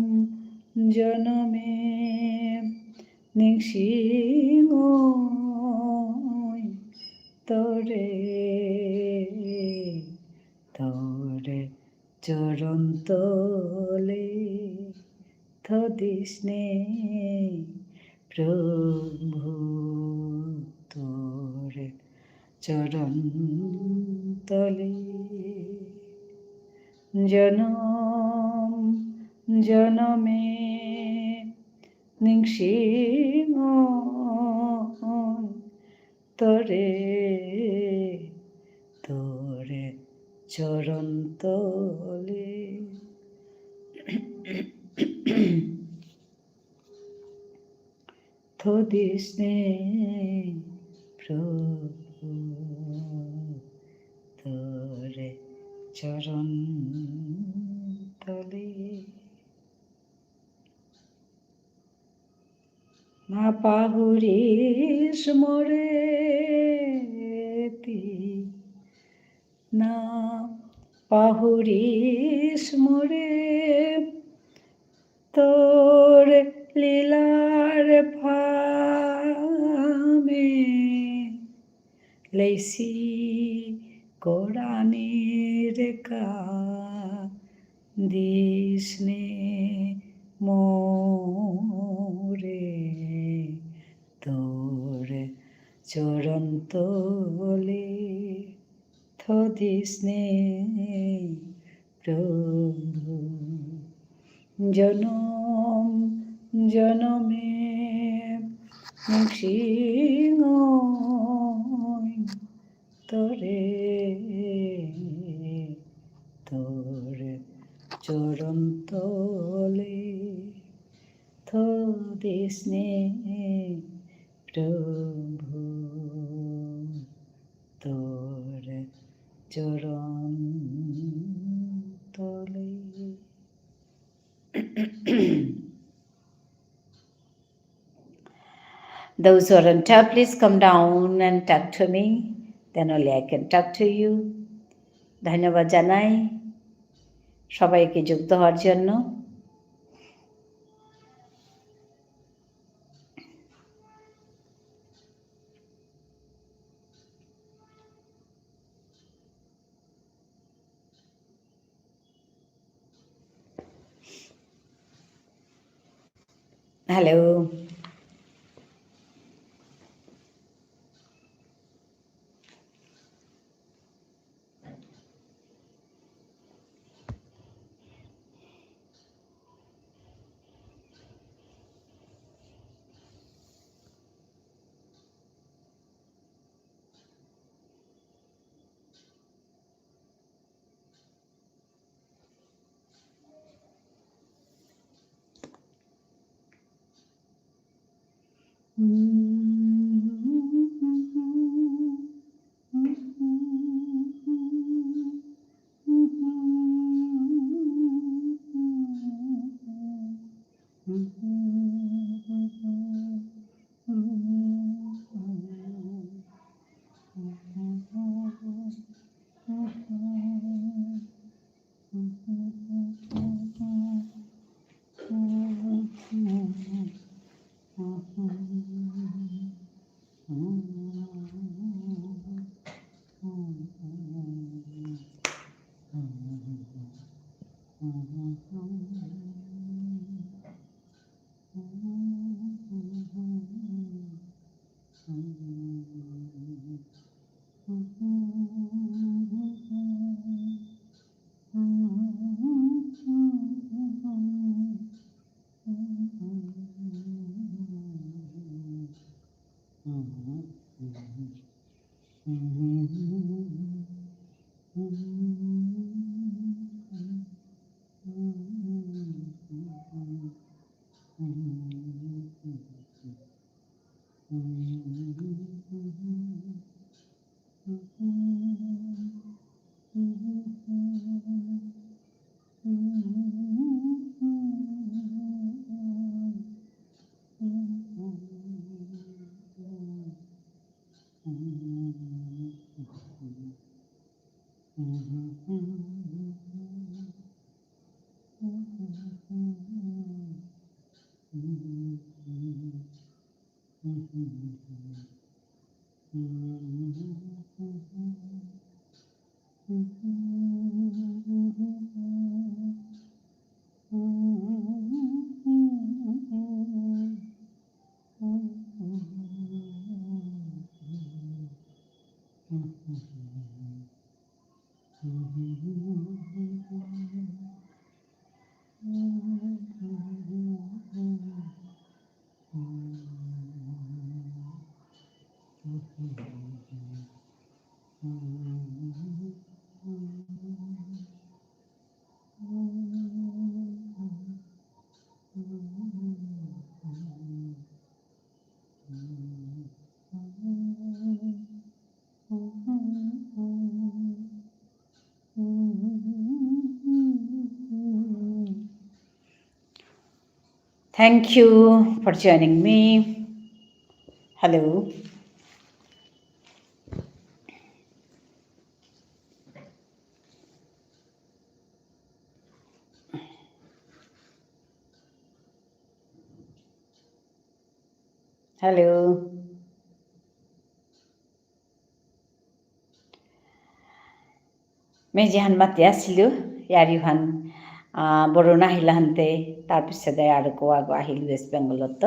জনমে নিংসিং অই তোরে, তোরে চরণ তলে থদিস নে প্রভু, তোরে চরণ তলে। জনম জনমে নিংসিং অই তোরে, তোরে চরণ তলে। থদিস নে প্রভু, তোরে চরণ তলে। না পাহুরিস মোরে শক্তি। না পাহুরিস মোরে তোর লীলার ফামে, লেইসি করানির কান্দিস নে মোরে। তোর চরণ তলে থদিস নে প্রভু। জনম জনমে মুসিং তরে, তোর চরণ তলে থদিস নে প্রভু, তোর চরণ তলে। Those who are on top, please come down and talk to me. Then only I can talk to you. ধন্যবাদ জানাই সবাইকে যুক্ত হওয়ার জন্য। Hello. Thank you for joining me. Hello. Hello. Me যেহান মাতি আসিলু, ইয়ারিহান, আহ, বরুণ আহিলা হানতে, তার পিছেদে আর কো আগো আহিল West Bengalত।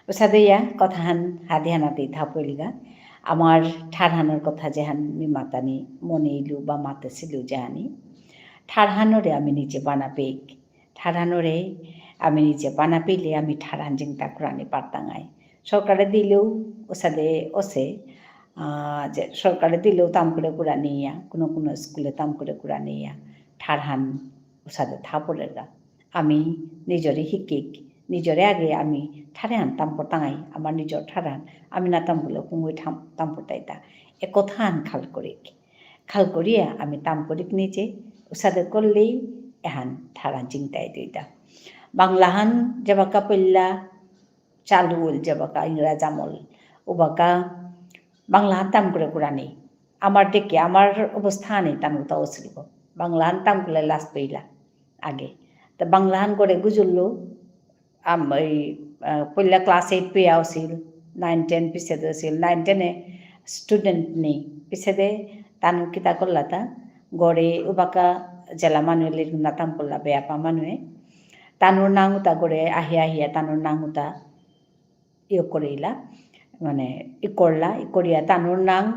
উসাদে ইয়া কথাহান হাদিহানাতে ইথা পইলগা। আমার ঠারহানর কথা যেহান মি মাতানি মনেইলু বা মাতেসিলু যেহানি। ঠারহানরে আমি নিজে বানাপেক। ঠারহানরে আমি নিজে বানাপিলে আমি ঠারহান জিংতা কুরানি পারতাঙাই। সরকারে দিলেও ওসাদে ওসে, আহ, যে সরকারে দিলেও তাম করে কুরানিয়া, কোনো কোনো স্কুলে তাম করে কুরানিয়া, ঠারহান ওসাদে থাপড়েগা। আমি নিজরে হিকিক, নিজরে আগে আমি ঠারহান তাম করতাঙাই, আমার নিজর ঠারহান, আমি না তাম করলে কুঙ্গুই ঠাম-, তাম করতাইতা। এ কথাহান খাল করিক। খাল করিয়া আমি তাম করিক নিজে, উসাদে করলেই এহান ঠারহান জিংতাই দুইটা। বাংলাহান যেবাকা পইলা চালু হইল যেবাকা ইংরাজ আমল, উবাকা বাংলাহান তাম করে কুরানি। আমার দেখে, আমার অবস্থা নেই তাম উতা অসিল গো। বাংলাহান তাম করলে লাজ পেইলা আগে। তো বাংলাহান করে গুজরলো, আম-, এই, আহ, পইলা class eight পেয়া আছিল, nine ten পিছেদে আছিল, nine ten এ student নেই। পিছেদে তানু কিতা করলা তা, গড়ে উবাকা জেলা মানুয়ে লিখনা তাম করলা বেয়াপা মানুয়ে। তানুর নাং উতা গড়ে আহিয়া আহিয়া তানুর নাং উতা ইয়ে করিলা, মানে, ই করলা, ই করিয়া তানুর নাং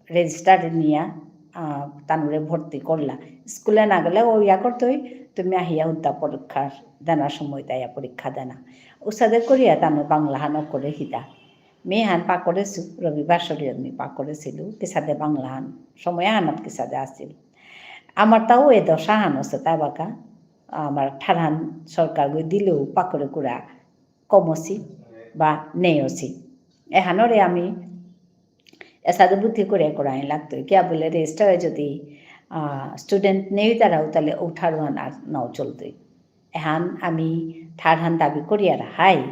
register নিয়া, আহ, তানুরে ভর্তি করলা। স্কুলে না গেলে ও ইয়া করতই, তুমি আহিয়া হুদ্দা পরীক্ষা দেনার সময় তাইয়া পরীক্ষা দেনা। উসাদে করিয়া তানু বাংলাহান করে হিতা। মি হান পাকরেসু, রবিবার শরীয়ত মি পাকরেসিলু, কিসাদে বাংলাহান, সময় হানাত কিসাদে আসিল। আমার তাও এ দশা হান আছে তাই বাকা, আমার ঠারহান সরকার গই দিলেও পাকরে কুরা কমসি বা নেয়সি। এহানরে আমি এসাদে বুদ্ধি করে করাই লাগতই। কিয়া বুলে register এ যদি, আহ, student নেই তারাও তাহলে ও ঠারহান আর নাও চলতই। এহান আমি ঠারহান দাবি করিয়ার হাই,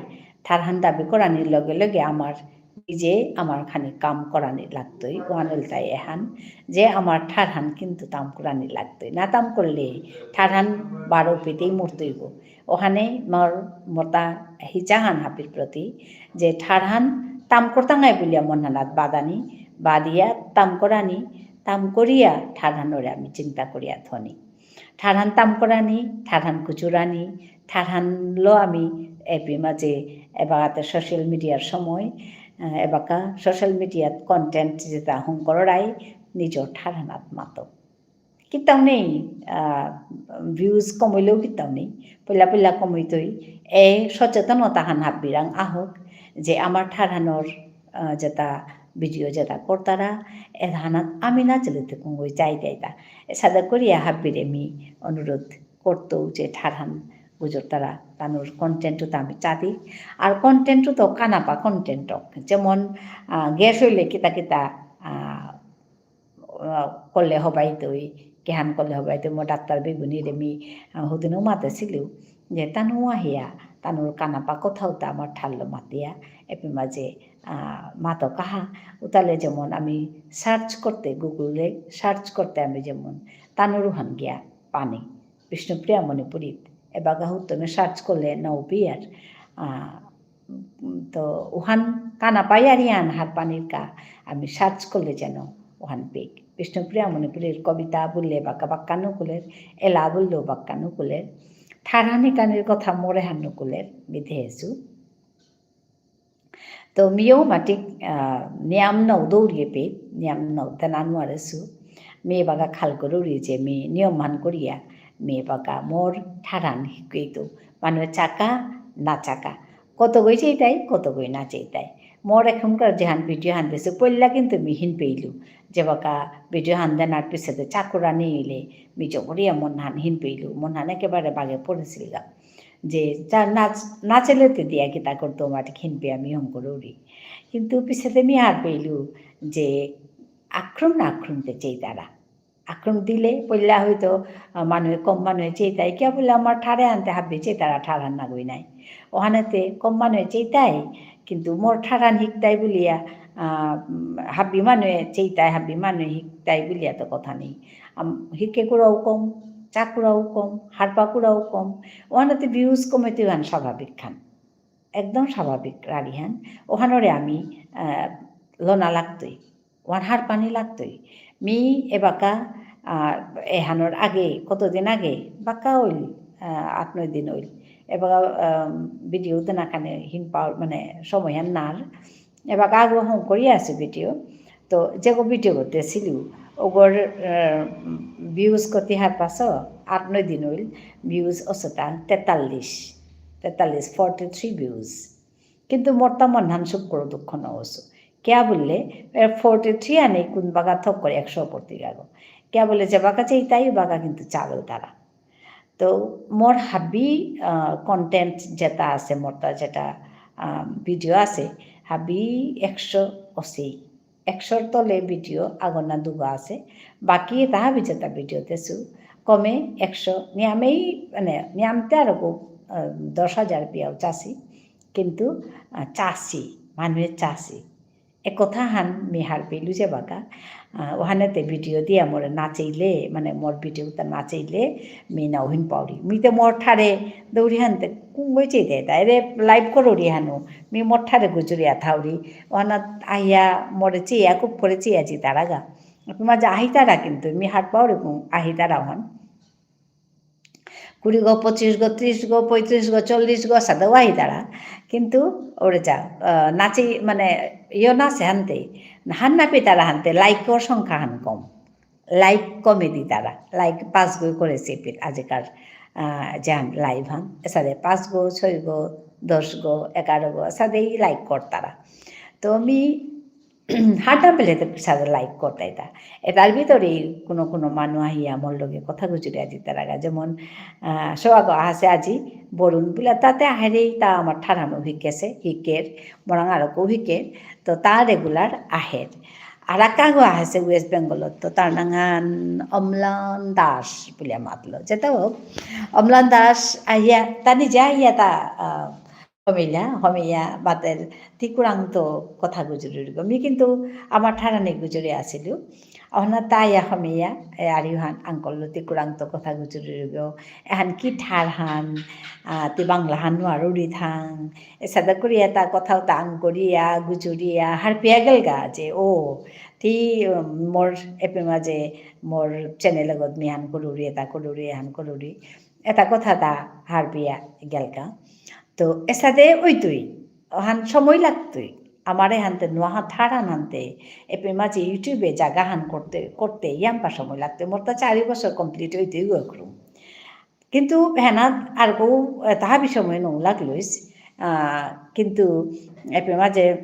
ঠারহান দাবি করানির লগে লগে আমার নিজে আমার খানি কাম করানি লাগতই। ওহান ইলতাই এহান যে আমার ঠারহান কিন্তু তাম করানি লাগতই। না তাম করলে ঠারহান বারো পেতেই মরতইব। ওহানে মোর, মোরতা হিচাহান হাবির প্রতি যে ঠারহান তাম করতাঙাই বুলিয়া মনহানাত বাদানি, বাদিয়া তাম করানি, তাম করিয়া ঠারহানরে আমি চিন্তা করিয়া থনি। ঠারহান তাম করানি, ঠারহান কুচুরানি, ঠারহানলো আমি এপি মাঝে এবাকাতে social media র সময়, আহ, এবাকা social media ত content যেতা হঙকররাই নিজর ঠারহানাত মাতো। কিতাও নেই, আহ, views কমইলেও কিতাও নেই। পইলা পইলা কমইতই। এ সচেতনতাহান হাবিরাং আহক যে আমার ঠারহানর, আহ, যেতা video যেতা করতারা, এহানাত আমি না চলিতে কুঙ্গই চাই চাইতা। এসাদে করিয়া হাবিরে মি অনুরোধ করতৌ যে ঠারহান গুজরতারা তানুর content তো আমি চাদি। আর content তো কানাপা content হোক। যেমন, আহ, gas হইলে কিতা কিতা, আহ, আহ, করলে হবাইতই, কিহান করলে হবাইতই, মো ডাক্তার বেগুনিরে মি, আহ, হুদিনও মাতেসিলু, যে তানু আহিয়া, তানুর কানাপা কথাও তা আমার ঠারলো মাতিয়া, এপি মাঝে, আহ, মাতো কাহা, উতালে যেমন আমি search করতে, Google এ search করতে আমি যেমন তানুর হান গিয়া পানি, বিষ্ণুপ্রিয়া মণিপুরীত, এবাকা হুত্তমে search করলে না উবিয়ার, আহ, উম, তো ওহান কানা পাইয়ারিয়ান হারপানির কা আমি search করলে যেন ওহান পেক। বিষ্ণুপ্রিয়া মণিপুরীর কবিতা বুললে বাক্কা বাক্কা নুকুলের, এলা বুললেও বাক্কা নুকুলের, ঠারহানি কানির কথা মোরে হান নুকুলের, বিধে এসু। তো মিও মাটিক, আহ, নিয়াম নৌ দৌড়িয়ে পে, নিয়াম নৌ তেনা নুয়ারেসু। মি বাগা খাল করুরি যে মি নিয়ম হান করিয়া, মি বাগা মোর ঠারহান হিকুইতু। মানুয়ে চাকা, না চাকা। কতগই চেইতাই, কতগই না চেইতাই। মোর এখনকার যেহান video হান দেসু, পইলা কিন্তু মি হিন পেইলু। যে বাকা video হান দেনার পিছেদে চাকুরা নেইলে, মি জবরিয়া মনহান হিন পেইলু। মনহান একেবারে বাগে পড়েসিলগা। যে যা নাচ-, নাচেলে তে দিয়া কিতা করতো মাটি খিনপে আমি হঙকরুরি। কিন্তু পিছেতে মি হার পেইলু যে আক্রম না আক্রম তে চেইতারা। আক্রম দিলে পইলা হয়তো, আহ, মানুয়ে কম মানুয়ে চেইতাই। কিয়া বুলে আমার ঠারহানতে হাবি চেইতারা ঠারহান নাগই নাই। ওহানেতে কম মানুয়ে চেইতাই, কিন্তু মোর ঠারহান হিকতাই বুলিয়া, আহ, উম, হাবি মানুয়ে চেইতাই, হাবি মানুয়ে হিকতাই বুলিয়া তো কথা নেই। আম, হিকে কুরাও কম, চা কুরাও কম, হারপা কুরাও কম, ওহানাতে views কমেতে ওহান স্বাভাবিক খান। একদম স্বাভাবিক রারিহান। ওহানরে আমি, আহ, লনা লাগতই। ওহান হারপানি লাগতই। মি এবাকা, আহ, এহানর আগে, কতদিন আগে, বাক্কা হইল, আহ, আট নয় দিন হইল। এবাকা, আহ, video দেনা কানে হিন পাওয়ার, মানে, সময়হান নার। এবাকা আগো হং করিয়া আছে video। তো, যেগো video করতে ছিলু, ওগর, আহ, views কতি হারপাস, আট নয় দিন হইল, views অসতা তেতাল্লিশ, তেতাল্লিশ, forty three views। কিন্তু মোরতা মনহান সুখ করে দুঃখ না হসু। কিয়া বুললে, এ, forty three আনে কোন বাগা থক করে একশো পড়তে গেল। কিয়া বুললে, যে বাগা চেইতাই বাগা কিন্তু চাবেল তারা। তো মোর হাবি, আহ, content যেটা আছে, মোরতা যেটা, আহ, video আছে, হাবি একশো অসি। একশোর তলে video আগনা দুগা আছে। বাকি এটা হাবি যেটা video দেসু, কমে একশো, নিয়ামেই, মানে, নিয়ামতে আরো কো, আহ, দশ হাজার পিয়াও চাসি। কিন্তু, আহ, চাসি, মানুয়ে চাসি। এ কথাহান মি হারপেলু যে বাকা, আহ, ওহানেতে video দিয়া মোরে নাচেইলে, মানে মোর video তা নাচেইলে, মি না ওহিন পাউরি। মি তে মোর ঠারে দৌড়ি হানতে কুঙ্গই চেইতে তা, এরে live করুরি হানু, মি মোর ঠারে গুজুরিয়া থাউরি, ওহানাত আহিয়া মোরে চেয়া, খুব করে চেয়া জিতারাগা। তোমার যে আহিতারা কিন্তু, মি হারপাউরি কুং আহিতারা হন। কুড়ি গো, পঁচিশ গো, ত্রিশ গো, পঁয়ত্রিশ গো, চল্লিশ গো, সাদা ওয়াই তারা। কিন্তু ওরে যা, আহ, নাচি, মানে, ইয়ো নাচে হানতে, হান না পিতারা হানতে, like র সংখ্যা হান কম। Like কমে দি তারা। Like পাঁচ গো করেছে পিত আজিকার, আহ, যে হান live হান। এসাদে পাঁচ গো, ছয় গো, দশ গো, এগারো গো, এসাদেই like করতারা। তো আমি হাটা পেলে তো সাদে like করতাই তা। এটার ভিতরে কোনো কোনো মানু আহিয়া মোর লগে কথা গুজুরিয়া জিতারাগা। যেমন, আহ, সোহাগ আছে আজি, বরুণ বুলা তাতে আহেরেই তা আমার ঠারহানো হিকেছে, হিকের, মোরাং আরকো হিকের, তো তা regular আহের। আর আকাগো আছে West Bengal, তো তার নাঙান অম্লান দাস বুলিয়া মাতলো। যেটা হোক, অম্লান দাস আহিয়া, তা নিজে আহিয়া তা, আহ, হমিলা, হমিয়া, বাতের, তি কুরাংতো কথা গুজুরিগো। মি কিন্তু আমার ঠারানি গুজুরি আসিলু। অহনা তাইয়া হমিয়া, এ, আরিহান uncle লো তি কুরাংতো কথা গুজুরিগো। এহান কি ঠারহান, আহ, তি বাংলাহান নুয়ারুরি থাং। এসাদা করিয়া তা কথাও তা আং করিয়া, গুজুরিয়া, হারপিয়া গেলগা যে, ও, তি, উম, মোর এপে মাঝে মোর channel গত মি হান করুরি, এতা করুরি, হান করুরি। এতা কথা তা হারপিয়া গেলগা। তো এসাদে ওইতই, অহান সময় লাগতই। আমারে হানতে নুয়া ঠারহান হানতে, এপে মাঝে YouTube এ জাগা হান করতে, করতে ইয়াম্পা সময় লাগতই। মোর তো চারি বছর complete হইতেই গো করুম। কিন্তু হেনাত আরকো, এ, তাহা বিষয় নৌ লাগলইস। আহ, কিন্তু এপে মাঝে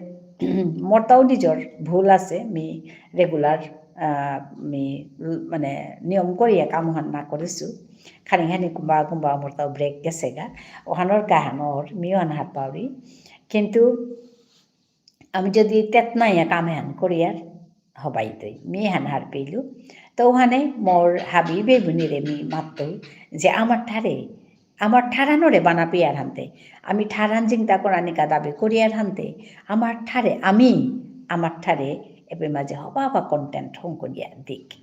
মোরতাও নিজর ভুল আছে, মি regular, আহ, মি ল-, মানে নিয়ম করিয়া কামহান না করেসু। খানি খানি কুম্বা কুম্বা মোরতাও break গেছেগা। অহানর কাহানর, মিও হান হারপাউরি। কিন্তু আমি যদি তেতনাইয়া কাম এহান করিয়ার, হবাইতই, মি এহান হারপেইলু। তো ওহানে মোর হাবি বেবুনিরে মি মাততৌ যে আমার ঠারে, আমার ঠারহানরে বানা পিয়ার হানতে। আমি ঠারহান জিংতা করানিকা দাবি করিয়ার হানতে। আমার ঠারে, আমি, আমার ঠারে, এপে মাঝে হবা হবা content হং করিয়া দিক।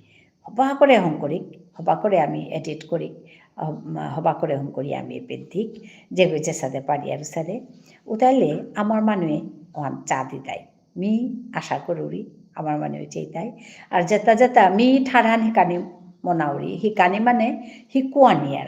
হবা করে হং করিক, হবা করে আমি edit করিক, আহ, হবা করে হং করি আমি এপে দিক, যে হয়েছে সাথে পারি আর সাথে। উতাইলে আমার মানুয়ে ওহান চা দিতাই। মি আশা করুরি, আমার মানুয়ে চেইতাই। আর যেতা যেতা মি ঠারহান হিকানি মনাউরি, হিকানি মানে হিকুয়ানি আর।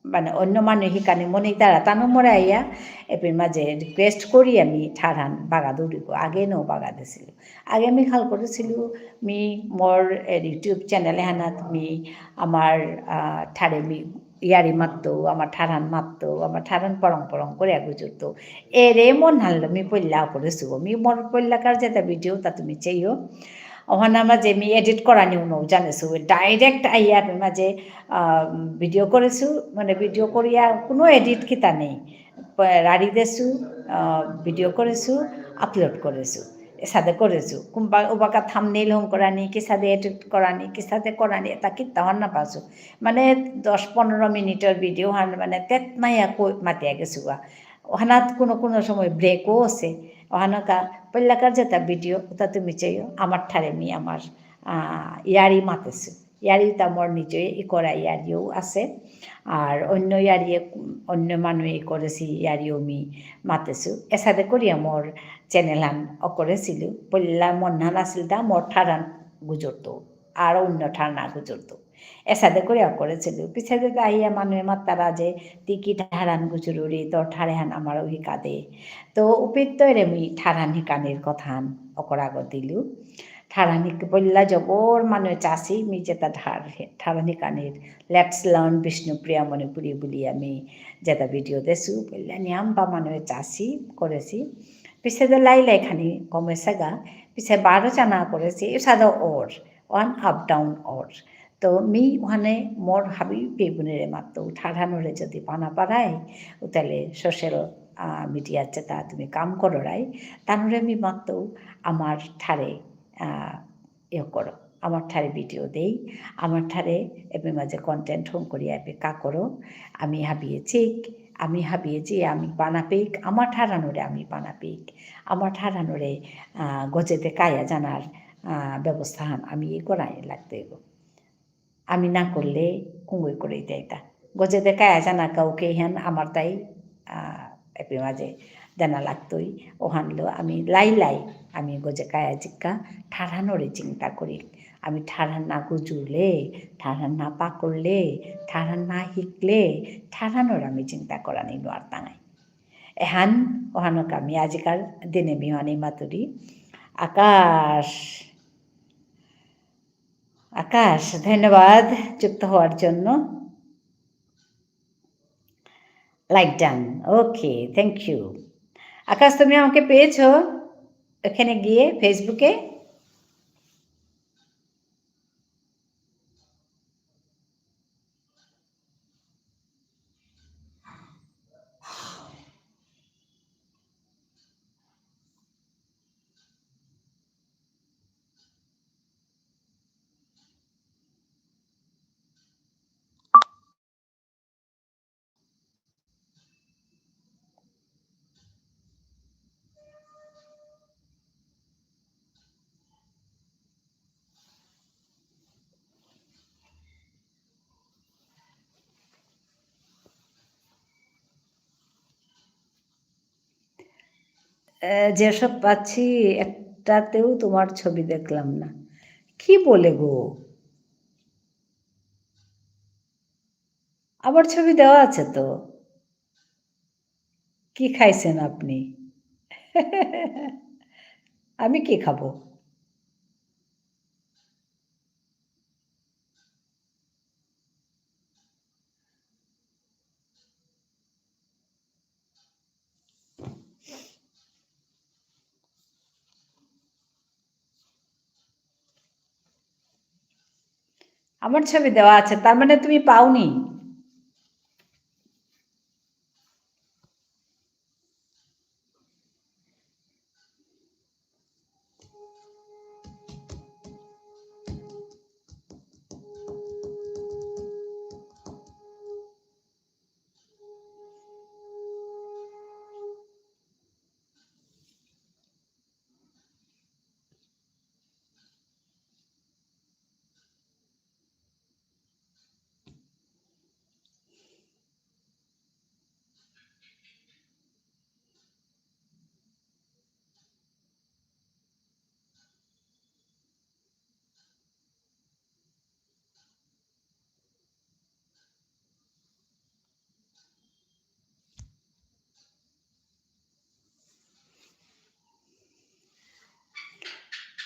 মানে অন্য মানু হিকানি মনেইতারা তানু মোরে আইয়া, এপে মাঝে request করি আমি ঠারহান বাগা দৌড়িব, আগে নৌ বাগা দিসিলু। আগে আমি খাল করেসিলু, মি মোর, এ, YouTube channel এহানাত মি আমার, আহ, ঠারে মি ইয়ারি মাততৌ, আমার ঠারহান মাততৌ, আমার ঠারহান পরং পরং করে আগুজুরতৌ। এরে মন হানলো মি পল্লা করেসু, মি মোর পল্লাকার যেতা video তা তুমি চেইও। ওহানা মাঝে মি edit করানি উনো জানেসু, direct আইয়া আমি মাঝে, আহ, video করেসু, মানে video করিয়া কোনো edit কিতা নেই। প-, রাড়ি দেসু, আহ, video করেসু, upload করেসু। এসাদে করেসু। কুম্বা উবাকা thumbnail হং করানি, কিসাদে edit করানি, কিসাদে করানি, এতা কিতা হন না পাসু। মানে দশ পনেরো মিনিটর video হান মানে তেত মাইয়া কো মাতিয়া গেসুগা। ওহানাত কোনো কোনো সময় break ও আছে। ওহানকা পল্লাকার যেতা video, ওতা তুমি চেইও, আমার ঠারে মি আমার, আহ, ইয়ারি মাতেসু। ইয়ারি তা মোর নিজে ইকরা ইয়ারিও আছে। আর অন্য ইয়ারিয়ে, অন্য মানুয়ে ইকরেসি ইয়ারিও মি মাতেসু। এসাদে করিয়া মোর channel হান অকরেসিলু। পইলা মনহান আসিল তা মোর ঠারহান গুজরতৌ। আর অন্য ঠার না গুজরতৌ। এসাদে করিয়া অকরেসিলু। পিছেদে তা আহিয়া মানুয়ে মাত্তারা যে, "তি কি ঠারহান গুজরুরি, তোর ঠারেহান আমারও হিকা দে।" তো উপিত্তরে মি ঠারহান হিকানির কথাহান অকরাগ দিলু। ঠারহান হিক-, পইলা জবর মানুয়ে চাসি, মি যেতা ঠার-, ঠারহান হিকানির Let's Learn Bishnupriya Manipuri বুলিয়া মি যেতা video দেসু, পইলা নিয়াম বা মানুয়ে চাসি, করেসি। পিছেদে লাই লাই খানি কমেসেগা, পিছে বারো জানা করেসি, এসাদে অর, অহান up down অর। তো মি অহানে মোর হাবি বেবুনেরে মাত্তৌ, ঠারহানরে যদি পানা পারাই, উতালে social, আহ, media যেতা তুমি কাম কররাই, তানুরে মি মাত্তৌ আমার ঠারে, আহ, ইয়ে করো। আমার ঠারে video দেই, আমার ঠারে এপে মাঝে content হঙকরিয়া এপে কা করো, আমি হাবিয়ে চিক, আমি হাবিয়ে যে আমি পানা পেইক, আমার ঠারহানরে আমি পানা পেইক, আমার ঠারহানরে, আহ, গজেদে কায়া জানার, আহ, ব্যবস্থাহান আমি ইয়ে করাই লাগতই গো। আমি না করলে কুঙগই করে দেইতা। গজেদে কায়া জানা কাউকে হেন আমার তাই, আহ, এপে মাঝে দেনা লাগতই। অহানলো আমি লাই লাই, আমি গজে কায়া জিক্কা, ঠারহানরে চিন্তা করি। আমি ঠারহান না গুজুরলে, ঠারহান না পাকরলে, ঠারহান না হিকলে, ঠারহানর আমি চিন্তা করানি নুয়ারতাঙাই। এহান, অহানক আমি আজিকার দিনে মি অহানি মাতুরি। আকাশ, আকাশ, ধন্যবাদ যুক্ত হওয়ার জন্য। Like done। Okay, thank you। আকাশ, তুমি আমাকে পেয়েছো? ওখানে গিয়ে Facebook-এ? এ, যেসব পাচ্ছি, একটাতেও তোমার ছবি দেখলাম না। কি বলে গো? আমার ছবি দেওয়া আছে তো। কি খাইছেন আপনি? আমি কি খাবো? আমার ছবি দেওয়া আছে, তার মানে তুমি পাওনি।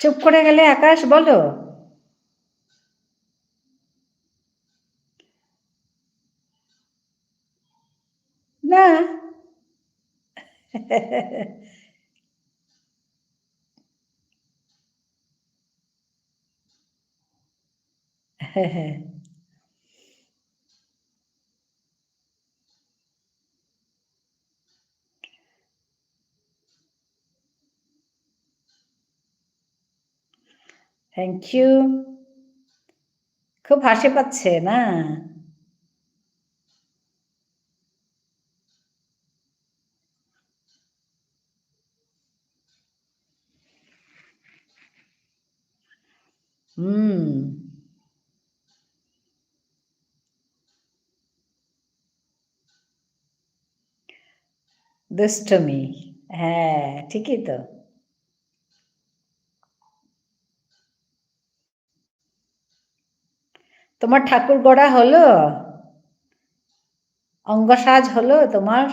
চুপ করে গেলে আকাশ, বলো। না। Thank you। খুব হাসি পাচ্ছে না? হুম। দুষ্টুমি। হ্যাঁ, ঠিকই তো। তোমার ঠাকুর গড়া হলো? অঙ্গ সাজ হলো তোমার?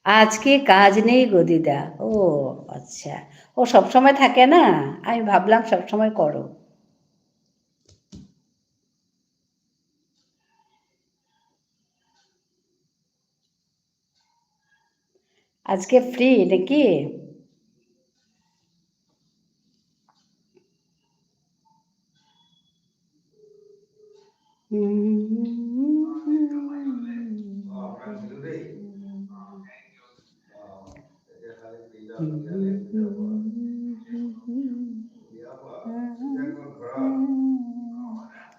আজকে কাজ নেই গো দিদা। ও আচ্ছা, ও সবসময় থাকে না, আমি ভাবলাম সবসময় করো। আজকে ফ্রি নাকি?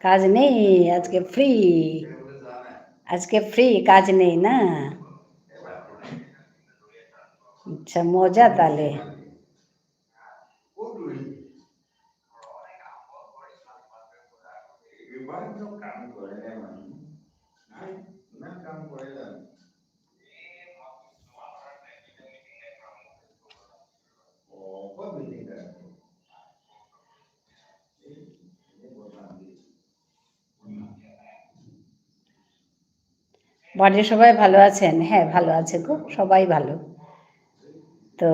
কাজ নেই, আজকে ফ্রি। আজকে ফ্রি, কাজ নেই না? আচ্ছা, মজা তাহলে। বাড়ির সবাই ভালো আছেন? হ্যাঁ, ভালো আছে গো, সবাই ভালো। তো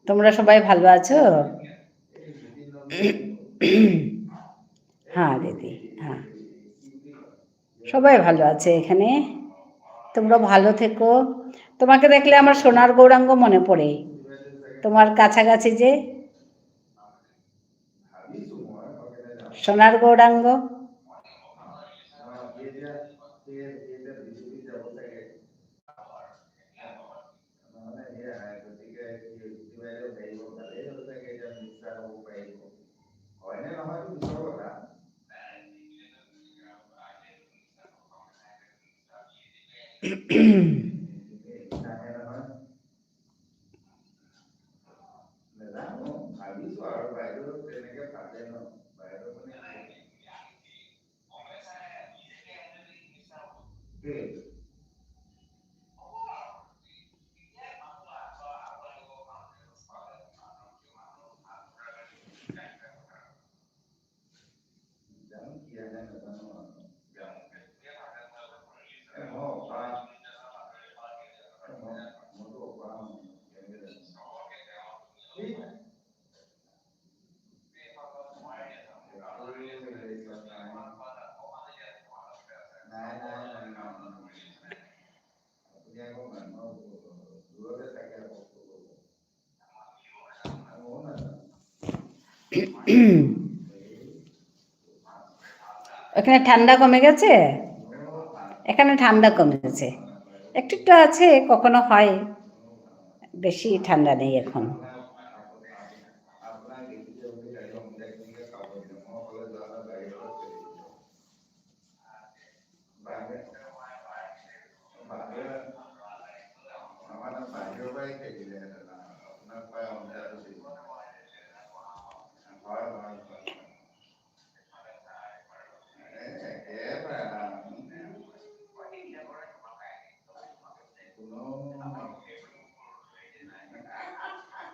তোমরা সবাই ভালো আছো? হ্যাঁ দিদি, হ্যাঁ, সবাই ভালো আছে এখানে। তোমরা ভালো থেকো। তোমাকে দেখলে আমার সোনার গৌরাঙ্গ মনে পড়ে, তোমার কাছাকাছি যে সোনার গৌরাঙ্গ। এখানে ঠান্ডা কমে গেছে? এখানে ঠান্ডা কমেছে, একটু একটু আছে, কখনো হয়, বেশি ঠান্ডা নেই এখন।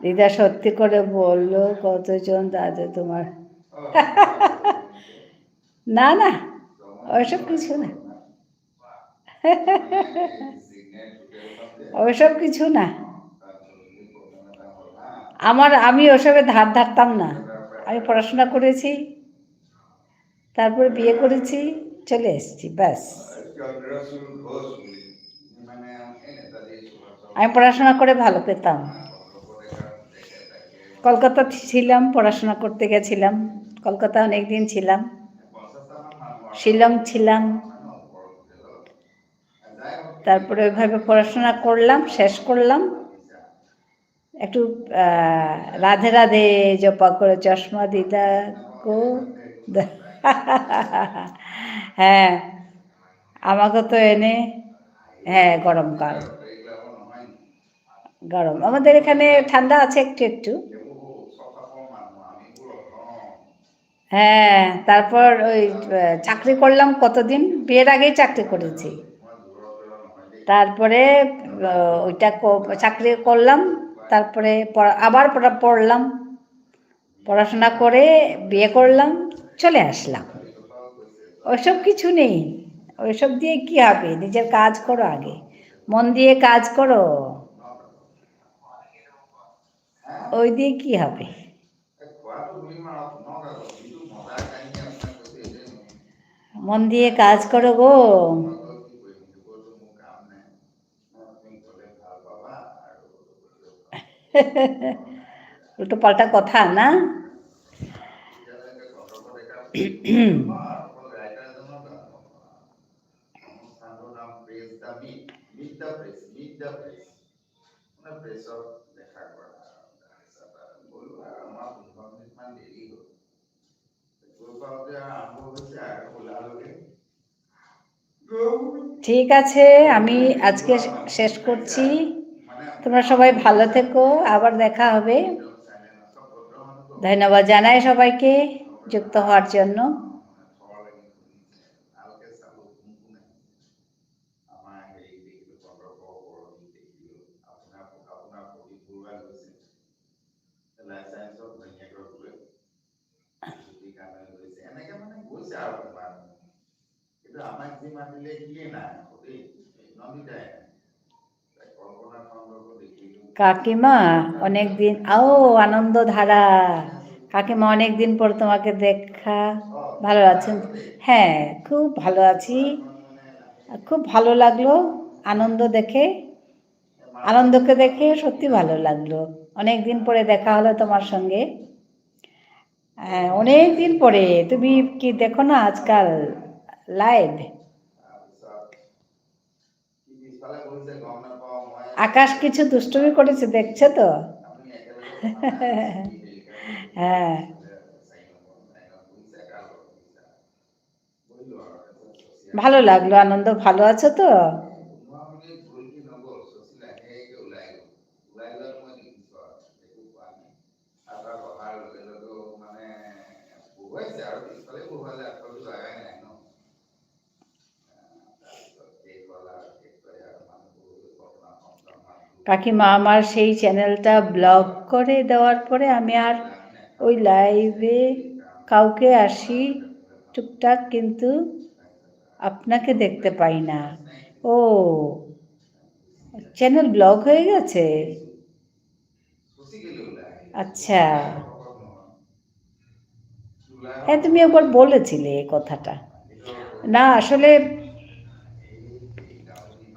দিদা, সত্যি করে বলো, কতজন দাদু তোমার? না, না, ওইসব কিছু না। ওসব কিছু না। আমার, আমি ওসবে ধার ধারতাম না। আমি পড়াশোনা করেছি, তারপরে বিয়ে করেছি, চলে এসেছি, ব্যাস। আমি পড়াশোনা করে ভালো পেতাম। কলকাতা ছিলাম, পড়াশোনা করতে গেছিলাম। কলকাতা অনেক দিন ছিলাম, শিলং ছিলাম। তারপরে ওইভাবে পড়াশোনা করলাম, শেষ করলাম। একটু, আহ, রাধে রাধে জপা করে চশমা দিদা গো। হ্যাঁ, আমাকে তো এনে, হ্যাঁ, গরমকাল। গরম। আমাদের এখানে ঠান্ডা আছে একটু একটু। হ্যাঁ, তারপর ওই, আহ, চাকরি করলাম কতদিন, বিয়ের আগেই চাকরি করেছি। তারপরে, আহ, ওইটা ক-, চাকরি করলাম, তারপরে পড়া-, আবার পড়া-, পড়লাম। পড়াশোনা করে বিয়ে করলাম, চলে আসলাম। ওইসব কিছু নেই, ওইসব দিয়ে কি হবে? নিজের কাজ করো আগে, মন দিয়ে কাজ করো, ওই দিয়ে কি হবে? মন দিয়ে কাজ করো গো। উল্টো পাল্টা কথা না? ঠিক আছে, আমি আজকে শেষ করছি। তোমরা সবাই ভালো থেকো, আবার দেখা হবে। ধন্যবাদ জানাই সবাইকে যুক্ত হওয়ার জন্য। কাকিমা, অনেকদিন, ও, আনন্দ ধারা। কাকিমা, অনেকদিন পর তোমাকে দেখা, ভালো আছেন? হ্যাঁ, খুব ভালো আছি। খুব ভালো লাগলো আনন্দ দেখে। আনন্দকে দেখে সত্যি ভালো লাগলো। অনেকদিন পরে দেখা হলো তোমার সঙ্গে। হ্যাঁ, অনেকদিন পরে। তুমি কি দেখো না আজকাল live? আকাশ কিছু দুষ্টুমি করেছে, দেখছো তো? হ্যাঁ। ভালো লাগলো, আনন্দ, ভালো আছো তো? কাকিমা, আমার সেই channelটা block করে দেওয়ার পরে আমি আর ওই liveএ কাউকে আসি টুকটাক, কিন্তু আপনাকে দেখতে পাই না। ও, channel block হয়ে গেছে? আচ্ছা। হ্যাঁ, তুমি একবার বলেছিলে এই কথাটা। না, আসলে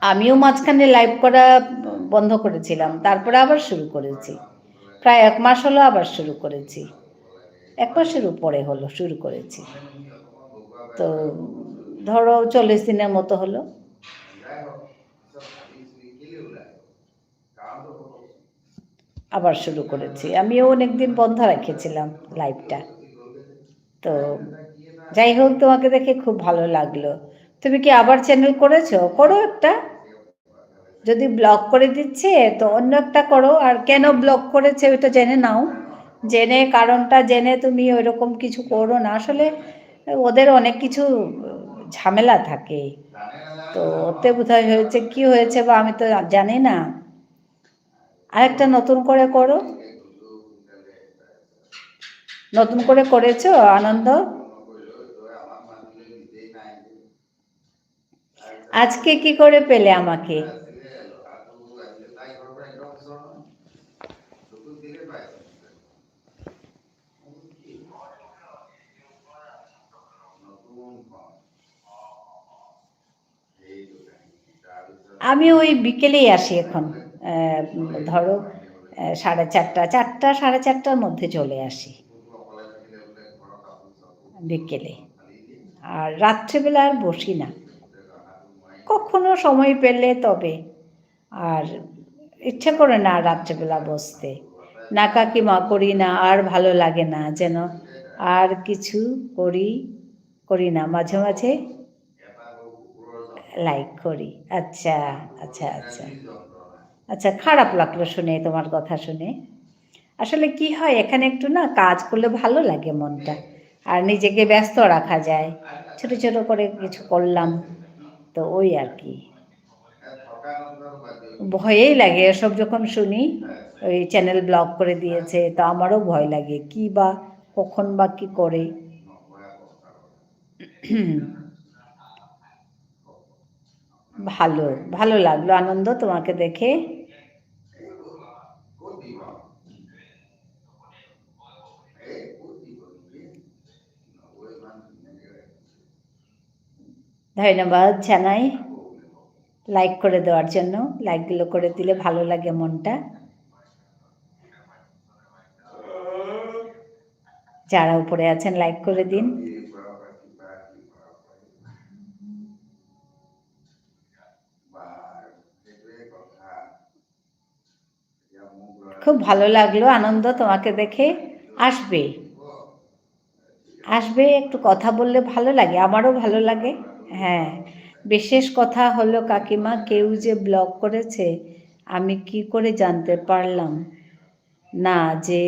আমিও মাঝখানে live করা বন্ধ করেছিলাম, তারপরে আবার শুরু করেছি। প্রায় এক মাস হলো আবার শুরু করেছি। এক মাসের উপরে হলো শুরু করেছি। তো ধরো চল্লিশ দিনের মতো হলো। আবার শুরু করেছি। আমিও অনেকদিন বন্ধ রেখেছিলাম liveটা। তো যাই হোক, তোমাকে দেখে খুব ভালো লাগলো। তুমি কি আবার channel করেছো? করো একটা। যদি block করে দিচ্ছে, তো অন্য একটা করো। আর কেন block করেছে, ওইটা জেনে নাও। জেনে, কারণটা জেনে তুমি ওইরকম কিছু করো না। আসলে ওদের অনেক কিছু ঝামেলা থাকে। তো ওতে বোধহয় হয়েছে, কি হয়েছে বা আমি তো জানি না। আরেকটা নতুন করে করো। নতুন করে করেছো, আনন্দ? আজকে কি করে পেলে আমাকে? আমি ওই বিকেলেই আসি এখন। আহ, ধরো, আহ, সাড়ে চারটা, চারটা, সাড়ে চারটার মধ্যে চলে আসি বিকেলে। আর রাত্রেবেলা আর বসি না। কখনো সময় পেলে তবে। আর ইচ্ছে করে না রাত্রেবেলা বসতে। না কাকিমা, করি না, আর ভালো লাগে না, যেন আর কিছু করি, করি না। মাঝে মাঝে like করি। আচ্ছা, আচ্ছা, আচ্ছা। আচ্ছা, খারাপ লাগলো শুনে, তোমার কথা শুনে। আসলে কি হয়, এখানে একটু না কাজ করলে ভালো লাগে মনটা, আর নিজেকে ব্যস্ত রাখা যায়, ছোট ছোট করে কিছু করলাম, তো ওই আর কি। ভয়েই লাগে এসব যখন শুনি, ওই channel block করে দিয়েছে, তো আমারও ভয় লাগে, কি বা কখন বা কি করে। ভালো, ভালো লাগলো আনন্দ তোমাকে দেখে। ধন্যবাদ জানাই like করে দেওয়ার জন্য। Like গুলো করে দিলে ভালো লাগে মনটা। যারা উপরে আছেন, like করে দিন। খুব ভালো লাগলো আনন্দ তোমাকে দেখে। আসবে, আসবে, একটু কথা বললে ভালো লাগে, আমারও ভালো লাগে। হ্যাঁ, বিশেষ কথা হলো কাকিমা, কেউ যে block করেছে, আমি কি করে জানতে পারলাম না যে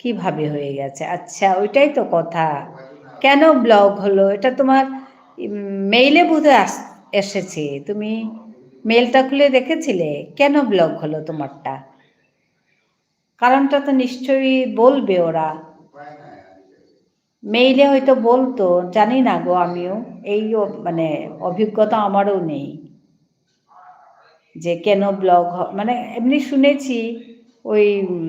কিভাবে হয়ে গেছে। আচ্ছা, ওইটাই তো কথা। কেন block হলো? এটা তোমার, উম, mail-এ বোধহয় আস-, এসেছে। তুমি mail-টা খুলে দেখেছিলে? কেন block হলো তোমারটা? কারণটা তো নিশ্চয়ই বলবে ওরা। Mail-এ হয়তো বলতো, জানি না গো আমিও। এই অ-, মানে, অভিজ্ঞতা আমারও নেই। যে কেন block হ-, মানে, এমনি শুনেছি ওই, উম,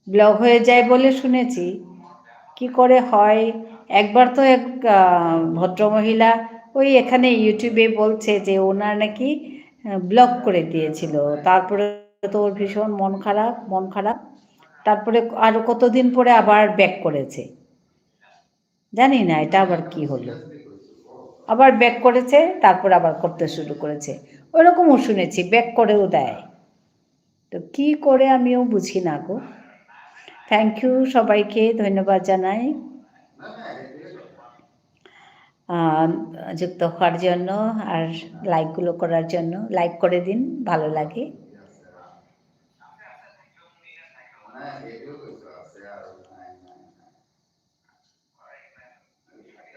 block হয়ে যায় বলে শুনেছি। কি করে হয়? একবার তো এক, আহ, ভদ্রমহিলা ওই এখানে YouTube-এ বলছে যে ওনার নাকি, আহ, block করে দিয়েছিল। তারপরে তো ওর ভীষণ মন খারাপ, মন খারাপ। তারপরে আরো কতদিন পরে আবার back করেছে। জানি না এটা আবার কি হলো। আবার back করেছে, তারপর আবার করতে শুরু করেছে। ওইরকমও শুনেছি, back করেও দেয়। তো কি করে আমিও বুঝি না গো। Thank you সবাইকে, ধন্যবাদ জানাই। আহ, যুক্ত হওয়ার জন্য আর like গুলো করার জন্য। Like করে দিন, ভালো লাগে।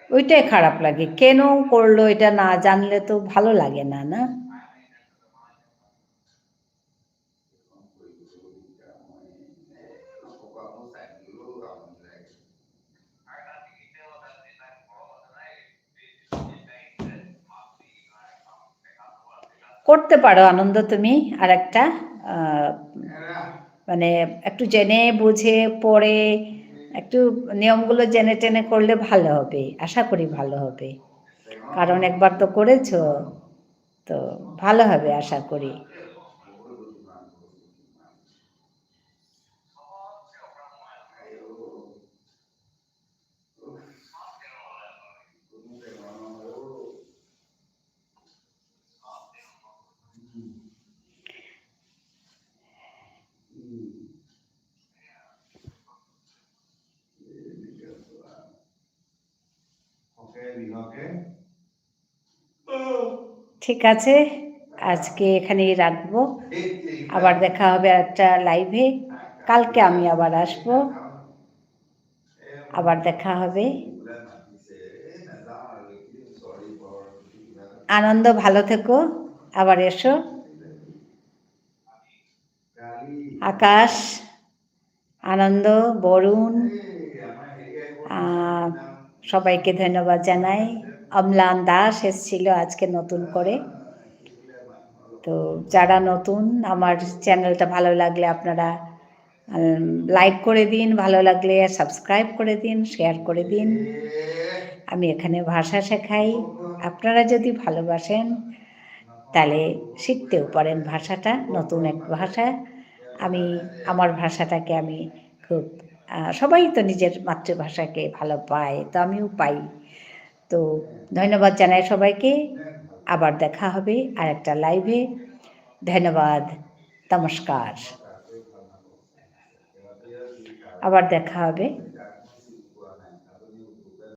ওইটাই খারাপ লাগে, কেন করলো এটা না জানলে তো ভালো লাগে না, না? করতে পারো আনন্দ তুমি আর একটা, আহ, মানে একটু জেনে বুঝে পড়ে একটু নিয়মগুলো জেনে টেনে করলে ভালো হবে, আশা করি ভালো হবে, কারণ একবার তো করেছো, তো ভালো হবে আশা করি। ঠিক আছে, আজকে এখানেই রাখবো। আবার দেখা হবে একটা live-এ। কালকে আমি আবার আসবো, আবার দেখা হবে। আনন্দ, ভালো থেকো, আবার এসো। আকাশ, আনন্দ, বরুণ, আহ, সবাইকে ধন্যবাদ জানাই। অম্লান দাস এসছিল আজকে নতুন করে। তো যারা নতুন, আমার চ্যানেলটা ভালো লাগলে আপনারা, উম, like করে দিন, ভালো লাগলে subscribe করে দিন, share করে দিন। আমি এখানে ভাষা শেখাই, আপনারা যদি ভালোবাসেন তাহলে শিখতেও পারেন ভাষাটা, নতুন এক ভাষা। আমি আমার ভাষাটাকে আমি খুব, আহ, সবাই তো নিজের মাতৃভাষাকে ভালো পায়, তো আমিও পাই। তো ধন্যবাদ জানাই সবাইকে, আবার দেখা হবে আর একটা live-এ। ধন্যবাদ, নমস্কার। আবার দেখা হবে।